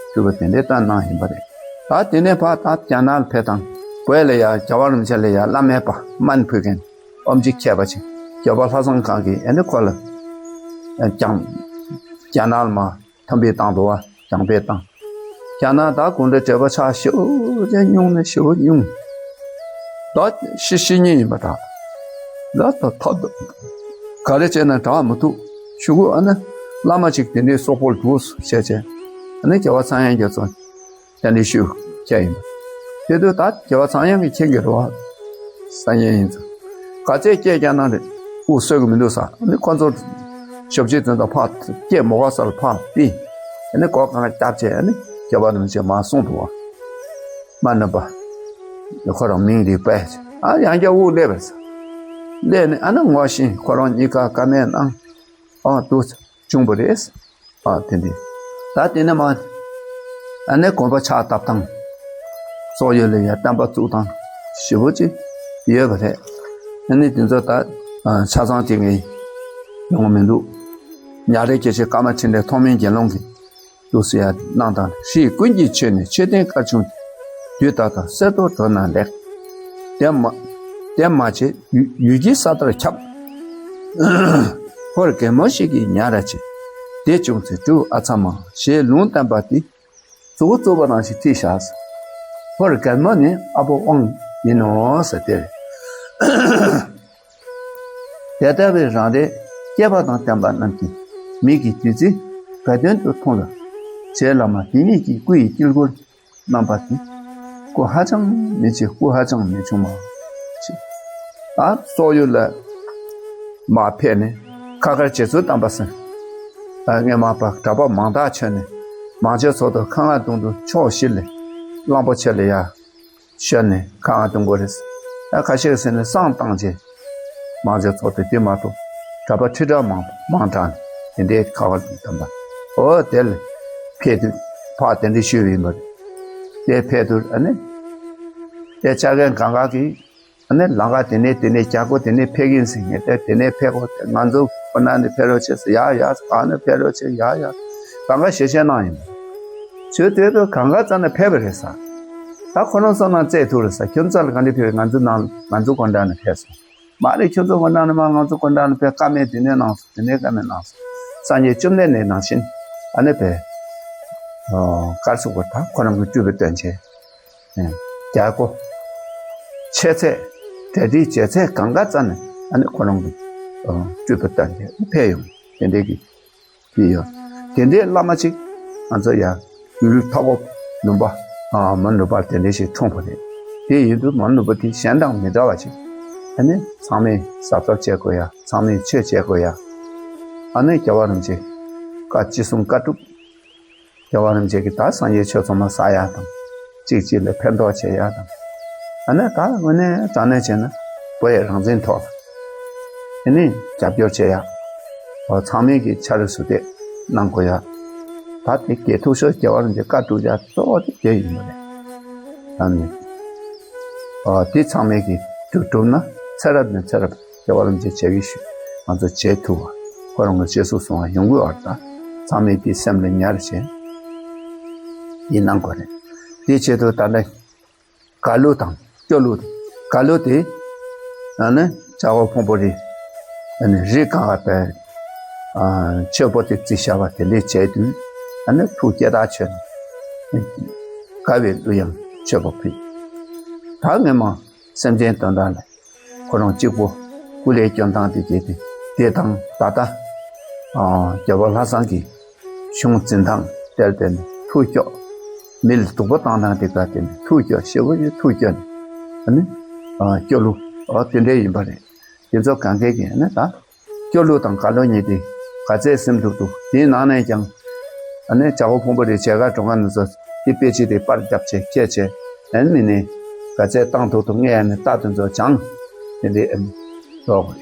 སྤྲུལ་པ་དེ་འདྲའི་སྟོན་གནང་ཡིན་པ་རེད། ད་དེ་ནས་ཕར་ད་རྒྱ་ནག་ལ་ཕེབས་དང་བོད་ལ་ཡ་རྒྱལ་བ་རིན་པོ་ཆེ་ལ་ཡ་བླ་མའི་པ་སྨན་ཕུལ་མཁན། ཨོམ་ཆི་མཁས་པ་ཅིག་རྒྱལ་བ་ལྷ་བཟང་གང་གིས་ཨ་ནི་ཁོ་ལ་ཀྱང་རྒྱ་ནག་ལ་མ་ཐམ་པའི་བཏང་འདུག་བ། ཀྱང་པའི་བཏང་། རྒྱ་ནག་ད་དགུང་ལོ་བགྲེས་པོ་ཆགས་ཞེ་པོ་ཅིག་སྙུང་ནས་ཞེ་པོ་སྙུང་། ད་ཤི་ཤི་ཉེན་ཡིན་པ་འདྲ། ད་ད་ད་ག་རེ་བྱས་ན་དྲག་མི་ཐུབ། གཞུག་གུ་ཨ་ནི་བླ་མ་ཅིག་དེ་འདྲའི་སོག་པོ་ལ་འདུག་བྱས་བྱས་ཨ་ནི་རྒྱལ་བ་ཚངས་དབྱངས་རྒྱ་མཚོ། དེ་འདྲའི་ཤུགས་ཁྱེར་ཡིན་པ། དེ་དུས་ད་རྒྱལ་བ་ཚངས་དབྱངས་ཀྱིས་མཁྱེན་གྱི་རེད་བ། སང་ཉིན་ཡིན་ཙང་། ག་ཚད་སྐད་རྒྱག་ན་རེད། དབུགས་གསོད་ཀྱི་མི་འདུག་ཟེར། ཨ་ནི་ཁོ་ཚོ་ཞབས་ཕྱི་དོན་དུ་ཕར་སྐད་མོ་ག་ས་ལ་ཕར་ཕུད། ཨ་ནི་སྒོ་གང་ག་བརྒྱབ་བྱས་ཨ་ནི་རྒྱལ་བ་རིན་པོ་ཆེ་མར་སོང་འདུག་བ། མ་ནུབ་པ། ཁོ་རང་མིང་དེ་བས། ཨ་ཡང་བསྐྱར་དབུགས་སླེབས་པས། སླེབས་ནས་ཨ་ནི་ངོ་ཤེས་ཁོ་རང་གཉིས་ཀ་བཀའ་མོལ་གནང་། ཨ་འདུག་བྱུང་བ་རེད། ཨ་དེ་འདི་ད་དེ་ནས་མ་ཨ་ནི་དགོན་པ་ཕྱག་བཏབ་སྟངས། སོག་ཡུལ་ལ་ཡ་བསྟན་པ་བཙུགས་སྟངས་ཞེ་པོ་ཅིག་ཡོད་པ་རེད། ཨ་ནི་དེ་ཚོ་ད་ཆ་ཚང་ཅིག་ངས་ཡོང་གི་མི་འདུག་ཉག་རེ་སྐྱེ་ཆེ་ཀརྨ་ཕྲིན་ལས་ཐོགས་མེད་དགེ་སློང་གིས། ཏུ་སི་ཡ་གནང་དང་ཧྲིལ་ཀུན་གྱི་ཆོས་ནི་མཆོད་རྟེན་དཀར་ཆུང་དེ། དུས་རྟག་ཏུ་གསེར་ཏོག་གྲོ་ན་ལེགས། དེ་མ་དེ་མ་བྱེད་ཡུལ་ཡུལ་གྱི་ས་ལྟར་ཁྱབ། ཧོར་རྒན་མོ་ཞིག་གིས་ཉར་ར་བྱེད། དེ་བྱུང་ཚེ་སྤྲུལ་ཨ་ཚ་མ་ཞེས་ལུང་བསྟན་པ་དེ་གཙོ་བོ་གཙོ་བོ་རང་ཞིག་ཁྲིད་བཞག་ཟེར། ཧོར་རྒན་མོ་ནི་ཨ་ཕོ་དབང་ཡིན་ནོ་ཟེར་དེ་རེད། དེ་ལྟ་བུའི་རང་རེ་སྐྱེས་པ་དང་བསྟན་པ་རྣམས་ཀྱི་མིག་གི་བདུད་རྩི་ག་དོན་དུ་མཐོང་ལ། རྗེ་བླ་མ་དེ་ཉིད་ཀྱི་སྐུ་ཡི་དཀྱིལ་འཁོར་རྣམ་པ་དེ་སྐུ་ཧ་ཅང་མི་ཆེ། སྐུ་ཧ་ཅང་མི་ཆུང་བ་ཞིག་ད་སོག་ཡུལ་ལ་མར་ཕེབས་ནས་ཁ་མཁར་རྗེ་བཙུན་དམ་པ་ཟེར། ད་སྔས་མ་པ་གྲྭ་པ་མང་དག་བྱོན་ནས་མང་ཆེ་ཚོགས་དུ་ཁ་མཁར་དུང་དུ་ཕྱོགས་བཞི་ལས་གླང་པོ་ཆེ་ལ་ཡ། ཤར་ནས་ཁ་ང་གཏོང་དགོས་རེད། ཨ་ཁ་ཤས་ཟེར་ནས་བསང་བཏང་རྗེས། མང་ཆེ་ཚོགས་དེ་དེ་མ་གཏོགས་གྲྭ་པ་ཁྲི་ཕྲག་མང་མང་དྲགས་ནས་དེ་འདྲའི་ཁ་བ་དམ་པ། ཨོ་དེ་ལ་ཕེབས་དུས་ཕར་དེ་འདྲའི་ཞུས་པ་ཡིན་པ་རེད། དེ་ཕེབས་དུས་ཨ་ནི། དེ་ཆ་མཁན་གང་ག་གིས་ཨ་ནི་ལམ་ཁ་དེ་ནས་དེ་ནས་རྒྱ་སྒོ་དེ་ནས་ཕེབས་ཀྱིན་ཟིན་ངེས་དེ་དེ་ནས་ཕེབས་དགོས་དེ་ང་ཚོ་ཁོ་ན་ནས་ཕེབས་རོགས་བྱེད་ཟེར་ཡ་ཡ་ཟེར་གང་ནས་ཕེབས་རོགས་བྱེད་ཡ་ཡ་གང་ག་ཞལ་བཞེས་གནང་ཡིན་པ། ཆོས་དེ་ཚོ་གང་ག་རྩ་ནས་ཕེབས་པ་རེད་ཟེར། ད་ཁོ་རང་ཚོ་ནང་བཙལ་ཐུབ་རེད་ཟེར། ཁྱོད་ཚོ་ལ་ག་འདྲ་ཕེབས་ང་ཚོ་ནང་ང་ཚོ་དགོན་གྲྭ་ནས་ཕེབས་སོང་། མ་རེད་ཁྱོད་ཚོ་དགོན་གྲྭ་ནས་མ་ང་ཚོ་དགོན་གྲྭ་ནས་ཕེབས། བཀའ་མེད་དེ་ནས་གནང་སོང་དེ་ནས་བཀའ་མེད་གནང་སོང་། སངས་རྒྱས་བཅོམ་ལྡན་འདས་ནང་བཞིན་ཨ་ནི་ཕེབས། གར་སོང་བ་ད་ཁོ་རང་གི་སྤྲུལ་པའི་སྟོན་ཆེན། རྒྱལ་སྒོ། ཆེ་ཚད། གྲ་སྒྲིག་བྱེད་ཚད་གང་ག་རྩ་ནས་ཨ་ནི་ཁོ་རང་གི་སྤྲུལ་པའི་སྟོན་ཆེན་ཕེབས་ཡོང་དེ་འདྲའི་གི་ཡིན་ཡོད། དེ་འདྲའི་བླ་མ་གཅིག་ང་ཚོ་ཡ་ཡུལ་མཐའ་འཁོབ་ལུང་པ་མ་ནུབ་པར་དེ་འདྲ་ཞིག་འཁྲུངས་པ་རེད། དེ་ཡིན་དུས་མ་ནུབ་པ་དེ་གཞན་དང་མི་འདྲ་བ་ཞིག་ཨ་ནི་ཚང་མས་གཟབ་གཟབ་བྱེད་དགོས་ཡ། ཚང་མས་ཆོས་བྱེད་དགོས་ཡ། ཨ་ནི་རྒྱལ་བ་རིན་པོ་ཆེ་བཀའ་ཅི་གསུང་བཀའ་སྒྲུབ། རྒྱལ་བ་རིན་པོ་ཆེ་གིས་ད་སངས་རྒྱས་ཆོས་ཚང་མ་བསགས་ཡ་དང་། གཅིག་གཅིག་ལ་ཕན་ཐོགས་བྱེད་ཡ་དང་། ཨ་ནི་ད་དངོས་གནས་དྲང་གནས་བྱས་ན་བོད་ཡི་རང་བཙན་ཐོག་ལ་དེ་ནི་རྒྱབ་སྐྱོར་བྱེད་ཡ། འོ་ཚང་མས་ཀྱི་ཕྱར་གྲུ་ཟུར་བལྟས་གནང་དགོས་ཡ། ད་དེ་གའི་ཐུགས་ཤོར་རྒྱལ་བ་རིན་པོ་ཆེ་བཀའ་སྒྲུབ་ཡ་གཙོ་བོ་དེ་དེ་ཡིན་པ་རེད། ཨ་ནི། འོ་དེ་ཚང་མས་ཀྱི་སྒྲུབ་སྒྲུབ་ན་ཚེ་རབས་ནས་ཚེ་རབས་རྒྱལ་བ་རིན་པོ་ཆེ་བྱ་བའི་ཤུལ་ང་ཚོ་བྱེད་ཐུབ་པ་ཁོ་རང་གི་རྗེས་སུ་བཟུང་བ་ཡོང་དགོས་པ་ད་ཚང་མས་དེ་སེམས་ལ་ཉར་བྱས་ཡིན་གནང་དགོས་རེད། དེའི་ཆེད་དུ་ད་ལྟ། གར་གླུ་དང་སྐྱོ་གླུ་དང་གར་གླུ་དེ་ཨ་ནི་ལྕགས་འོག་ཕུང་པོ་རི་ཨ་ནི་རི་གང་བ་པའི་ཨ་མཆོད་པོ་དེ་བརྩིགས་བཞག་པ་དེ་ལས་བྱས་དུས་ཨ་ནི་ཐུགས་བསྐྱེད་ཐག་ཆོད་ནས་དགའ་བའི་གླུ་དབྱངས་མཆོད་པ་ཕུལ། ད་ངས་མ་སེམས་ཅན་དོན་དག་ལ་ཁོ་རང་གཅིག་པོ་སྐུ་ལས་སྐྱོན་སྟངས་དེ་བརྒྱད་དེ་དེ་དང་ད་ལྟ་ཨ་རྒྱལ་བ་ལྷ་བཟང་གིས། གཞུང་འཛིན་སྟངས་དེར་བརྟེན་ཐུགས་སྐྱོ། མི་ལ་སྡུག་པོ་བཏང་སྟངས་དེ་ག་བརྟེན་ཐུགས་སྐྱོ་ཞེ་པོ་ཡོད་ཐུགས་སྐྱོ་ནས་ཨ་ནི་སྐྱོ་གླུ་ཨ་དེ་འདྲ་ཡིན་པ་རེད། དེ་ཚོ་གང་གས་ཀྱིས་ཨ་ནི་ད་སྐྱོ་གླུ་དང་གར་གླུ་གཉིས་དེ་ག་ཚད་སེམས་སྡུག་འདུག་དེའི་ནང་ནས་ཀྱང་ཨ་ནི་ལྕགས་འོག་ཕུང་པོ་རི་མཇལ་ཁ་འགྲོ་མཁན་ཚོ་དེ་དཔེ་ཆ་དེ་པར་བརྒྱབ་བྱས་ཁྱེར་བྱས་ཨ་ནི་མི་ནི་ག་ཚད་བཏང་ཐུབ་ཐུབ་ངས་ཨ་ནི་རྟ་དེ་ཚོ་སྦྱངས་དེ་འདྲའི་ཨ་ནི་རོགས་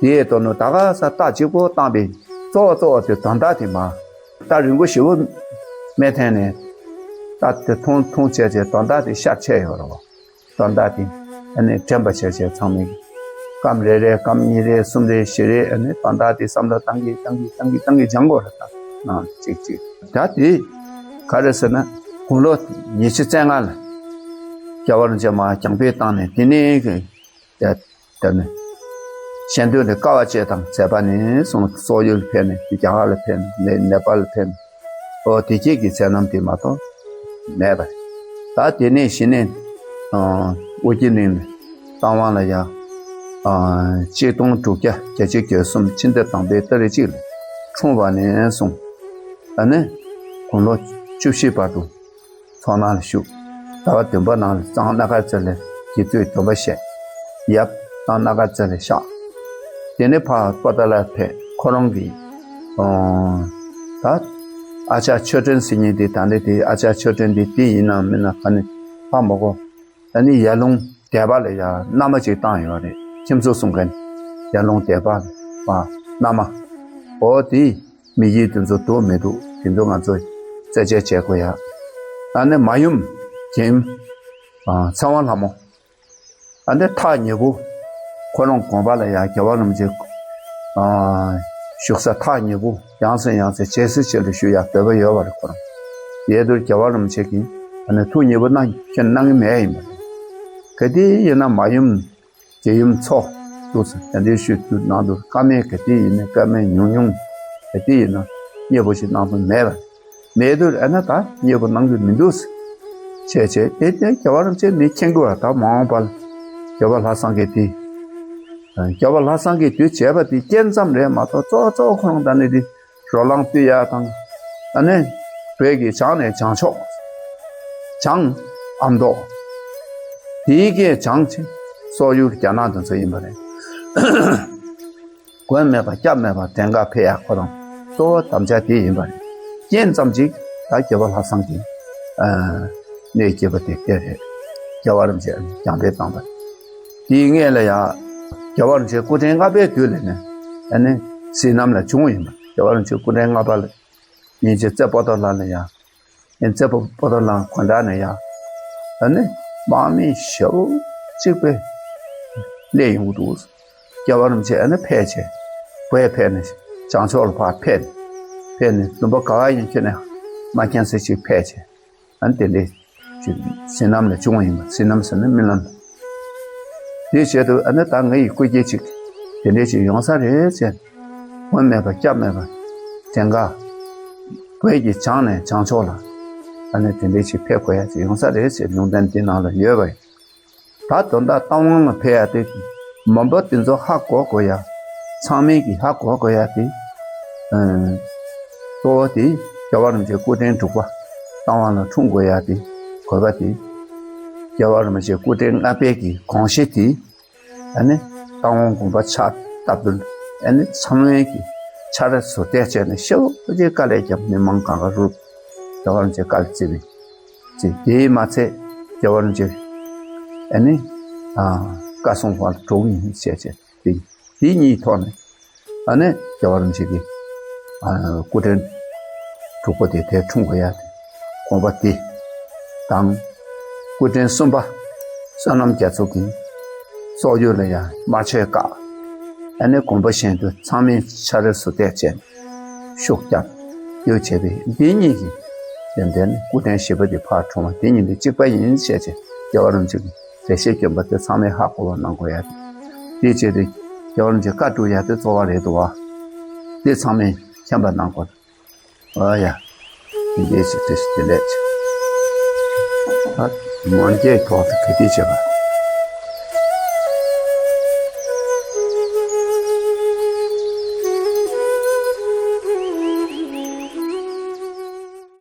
དེའི་དོན་དུ་ད་ག་ས་རྟ་གཅིག་པོ་བཏང་པའི་གཙོ་བོ་གཙོ་བོ་དེ་དོན་དག་དེ་མ། རྟ་རིང་པོ་ཞེ་པོ་མེད་ཐད་ནས་རྟ་དེ་མཐོང་མཐོང་བྱས་བྱས་དོན་དག་དེ་ཤར་ཆད་ཡོད་རེད་བ། དོན་དག་དེ་ཨ་ནི་དྲན་པ་བྱས་བྱས་ཚང་མས་སྐབས་རེ་རེ་སྐབས་གཉིས་རེ་གསུམ་རེ་བཞི་རེ་ཨ་ནི་དོན་དག་དེ་བསམ་བློ་བཏང་གི་བཏང་གི་བཏང་གི་བཏང་གི་སྦྱང་དགོས་རེད་ད་ནང་གཅིག་གཅིག་ད་དེ་ག་རེ་ཟེར་ན་དགུང་ལོ་ཉི་ཤུ་རྩ་ལྔ་ལ་རྒྱལ་བ་རིན་པོ་ཆེ་མར་གྱང་འབོད་བཏང་ནས་དེ་ནས་དེ་ནས་གཞན་དོན་ལ་དཀའ་བ་སྤྱད་དང་མཛད་པ་ནས་བཟུང་སོག་ཡུལ་ཕེབས་ནས་རྒྱ་གར་ལ་ཕེབས་ནས་ནེ་པཱལ་ལ་ཕེབས་ནས་ཨོ་དེ་སྐྱེས་ཀྱི་མཛད་རྣམ་དེ་མ་གཏོགས་མེད་པ་རེད། ད་དེ་ནས་གཞི་ནས་ཨོ་དབུ་རྒྱུད་གླིང་ལ་རྟ་དབང་ལ་ཡ་ཆིག་སྟོང་དྲུག་བརྒྱ་བརྒྱད་ཅུ་གྱ་གསུམ་ཕྱི་ཟླ་དང་པའི་ཏ་རིག་གཅིག་ལ་འཁྲུངས་པ་ནས་བཟུང་ཨ་ནི་དགུང་ལོ་བཅུ་བཞི་བར་དུ། ཚོགས་ནང་ལ་བཞུགས། ཟླ་བ་བདུན་པ་ནང་ལ་གཙང་སྣ་དཀར་རྩེ་ལ་དགེ་ཚུལ་སྡོམ་པ་བཞེས། ཡབ་གཙང་སྣ་དཀར་རྩེ་ལ་གཤེགས། དེ་ནས་ཕར་པོ་ཏཱ་ལར་ཕེབས་ཁོ་རང་གིས་ཨོ་ད་ཨ་ཅག་ཆོས་སྒྲོན་ཟེར་མཁན་དེ་ད་ལྟ་དེ་ཨ་ཅག་ཆོས་སྒྲོན་དེ་དེ་ཡིན་ནམ་མིན་ན་ག་ནས་ཧ་མ་གོ་ཨ་ནི་ཡར་ཀླུང་སྡེ་པ་ལ་ཡ་མནའ་མ་ཅིག་བཏང་ཡོད་རེད། ཁྱིམ་ཚང་གསུམ་ག་ནས་ཡར་ཀླུང་སྡེ་པ་ལ་མནའ་མ། འོ་དེ་མི་ཡུལ་དེ་ཚོ་འདུག་མི་འདུག་དེ་ཚོ་ང་ཚོ་རྩད་གཅོད་བྱེད་དགོས་ཡ། ཨ་ནི་མ་ཡུམ་རྒྱལ་ཡུམ་ཨ་ཚེ་དབང་ལྷ་མོ། ཨ་ནི་ཐག་ཉེ་པོ། ཁོ་རང་དགོན་པ་ལ་ཡ་རྒྱལ་བ་རིན་པོ་ཆེ་ཨ་བཞུགས་ས་ཐག་ཉེ་པོ་ཡང་སེ་ཡང་སེ་ཇེ་སི་ཆེ་ལ་བཞུགས་ཡ་འདོད་པ་ཡོད་པ་རེད་ཁོ་རང་། ཡས་དུར་རྒྱལ་བ་རིན་པོ་ཆེ་གིས་ཨ་ནི་ཐུགས་མཉེས་པོ་གནང་ཁྱེད་གནང་གི་མེད་ཡིན་པ་རེད། གལ་ཏེ་ཡིན་ན་མ་ཡུམ། རྒྱལ་ཡུམ་མཚོ། འདུག་ཟེར་དེ་འདྲའི་ཤུལ་དུ་ནང་དུ་བཀའ་མེད་ག་དེ་ཡིན་ནའི་བཀའ་མེད་ཉུང་ཉུང་། ག་དེ་ཡིན་ན་མཉེས་པོ་ཞིག་གནང་དུ་མེད་པ། མེད་དུས་ཨ་ན་ད་མཉེས་པོ་གནང་གི་མི་འདུག་ཟེར། བྱས་བྱས་དེ་དེ་རྒྱལ་བ་རིན་པོ་ཆེ་མི་མཁྱེན་གི་བ་ད་མ་འོངས་པ་ལ་རྒྱལ་བ་ལྷ་སངས་རྒྱས་དེ། རྒྱལ་བ་ལྷ་སངས་རྒྱས་དུས་བྱས་པ་དེ་རྐྱེན་ཙམ་རེད་མ་གཏོགས་གཙོ་བོ་གཙོ་བོ་ཁོ་རང་ད་ནི་དེ། རོ་ལངས་བཏུལ་ཡ་དང་། ཨ་ནི། བོད་ཀྱི་བྱང་ནས་བྱང་ཕྱོགས། བྱང་། ཨ་མདོ། དེའི་གའི་བྱང་ཆེ། སོག་ཡུལ་རྒྱ་ནག་དེ་ཚོ་ཡིན་པ་རེད། མགོན་མེད་པ་སྐྱབས་མེད་པ་བྲན་ཁ་ཕེབས་ཡ་ཁོ་རང་གཙོ་བོ་དམ་བཅའ་དེ་ཡིན་པ་རེད། རྐྱེན་ཙམ་ཅིག་ད་རྒྱལ་བ་ལྷ་སངས་ཀྱི། ཨ། གནས་སྐྱེས་པ་དེ་དེ་རེད། རྒྱལ་བ་རིན་པོ་ཆེ་རྒྱང་འཕེལ་བཏང་པ་རེད། དེའི་སྔས་ལ་ཡང་། རྒྱལ་བ་རིན་པོ་ཆེ་སྐུ་ཕྲེང་ལྔ་པའི་དུས་ལ་ནས། ཨ་ནི། བསོད་ནམས་ལ་བྱུང་ཡིན་པ། རྒྱལ་བ་རིན་པོ་ཆེ་སྐུ་ཕྲེང་ལྔ་པ་ལ། ཉིན་བྱེད་རྩེ་པོ་ཏོ་ལ་ལ་ཡ། ཉིན་རྩེ་པོ་ཏོ་ལ་དགོན་བྲག་ནས་ཡ། ཨ་ནི་དམག་མི་ཞེ་པོ་གཅིག་པས་སླེབས་ཡོང་གི་འདུག་རྒྱལ་བ་རིན་པོ་ཆེ་ཨ་ནི་ཕེབས་བྱས། བོད་ཕེབས་ནས་བྱང་ཕྱོགས་ལ་ཕར་ཕེབས་ནས། ཕེབས་ནས་འཛུམ་པ་ག་བ་ཡིན་ཁྱོད་ནས་མ་མཁྱེན་ས་ཅིག་ཕེབས་བྱས། ཨ་ནི་དེ་འདྲའི་ཅིག་བསོད་ནམས་ལས་བྱུང་བ་ཡིན་པ། བསོད་ནམས་ཟེར་ན་སྨོན་ལམ། དེའི་ཆེད་དུ་ཨ་ནི་ད་ངའི་སྐུ་སྐྱེ་ཅིག་དེ་འདྲའི་ཅིག་ཡོང་ས་རེད་ཟེར། མགོན་མེད་པ་སྐྱབས་མེད་པ། དེང་ག་བོད་ཀྱི་བྱང་ནས་བྱང་ཕྱོགས་ལ་ཨ་ནི་དེ་འདྲའི་ཅིག་ཕེབས་དགོས་ཡ་ཅིག་ཡོང་ས་རེད་ཟེར་ལུང་བསྟན་འདི་ནང་ལ་ཡོད་པ་ཡིན། ད་དོན་དག་རྟ་དབང་ལ་ཕེབས་ཡ་དེ། མོན་པ་དེ་ཚོ་ཧ་གོ་དགོས་ཡ། ཚང་མས་ཀྱིས་ཧ་གོ་དགོས་ཡ་དེ། ཨ། གཙོ་བོ་དེ་རྒྱལ་བ་རིན་པོ་ཆེ་སྐུ་ཕྲེང་དྲུག་པ་རྟ་དབང་ལ་འཁྲུངས་དགོས་ཡ་དེ་དགོས་པ་དེ། རྒྱལ་བ་རིན་པོ་ཆེ་སྐུ་ཕྲེང་ལྔ་པའི་གི་དགོངས་གཞི་དེ། ཨ་ནི་རྟ་དབང་དགོན་པ་ཕྱག་བཏབ་དུས་ཨ་ནི་ཚང་མས་ཀྱིས་ཕྱག་ར་ཟུར་བལྟས་བྱས་ནས་ཤེའུ་ཅེས་དཀའ་ལས་བརྒྱབ། མི་མང་གང་ག་རུ་རྒྱལ་བ་རིན་པོ་ཆེ་དཀའ་ལས་བརྩི་བས། ཅེས་དེས་མ་ཚད་རྒྱལ་བ་རིན་པོ་ཆེ་ཨ་ནི་ཨ་བཀའ་སྲུང་བར་འགྲོ་གི་ཡིན་ཞེས་བྱས་ཏེ། དེ་གཉིས་ཐོག་ནས་ཨ་ནི་རྒྱལ་བ་རིན་པོ་ཆེ་གི་ཨ་སྐུ་ཕྲེང་དྲུག་པ་དེ་དེར་འཁྲུངས་དགོས་ཡ་དེ་དགོངས་པ་དེ་དང་། སྐུ་ཕྲེང་གསུམ་པ་བསོད་ནམས་རྒྱ་མཚོ་གིས་སོག་ཡུལ་ལ་ཡང་དམར་མཆོད་བཀག་ཨ་ནི་དགོན་པ་གཞན་དུ་ཚང་མས་ཕྱག་རེས་སུ་བལྟས་བྱས་ནས་ཤུགས་རྒྱབ་ཡོད་བྱས་པས། འདི་གཉིས་ཀྱིས་ཡོན་ཏན་ནི་སྐུ་ཕྲེང་བཞི་པ་དེ་ཕར་འཁྲུངས་པ་དེ་གཉིས་ནི་གཅིག་པ་ཡིན་ཞེས་བྱས་རྒྱལ་བ་རིན་པོ་ཆེ་གི་རེ་ཞིག་བསྐྱོན་པ་དེ་ཚང་མས་ཧ་གོ་བ་གནང་དགོས་ཡ་དེ། དེའི་ཆེད་དུ་རྒྱལ་བ་རིན་པོ་ཆེ་བཀའ་སྒྲུབ་ཡ་དེ་གཙོ་བ་རེད་འདུག་བ། དེ་ཚང་མས་མཁྱེན་པ་གནང་དགོས། ཨ་ཡ། དེ་འདྲའི་ཞིག་དེ་ཞིག་དེ་ལས་ཅིག་ཨ། མོན་གྱི་ཐོག་ཏུ་ག་དེ་བྱེད་པ།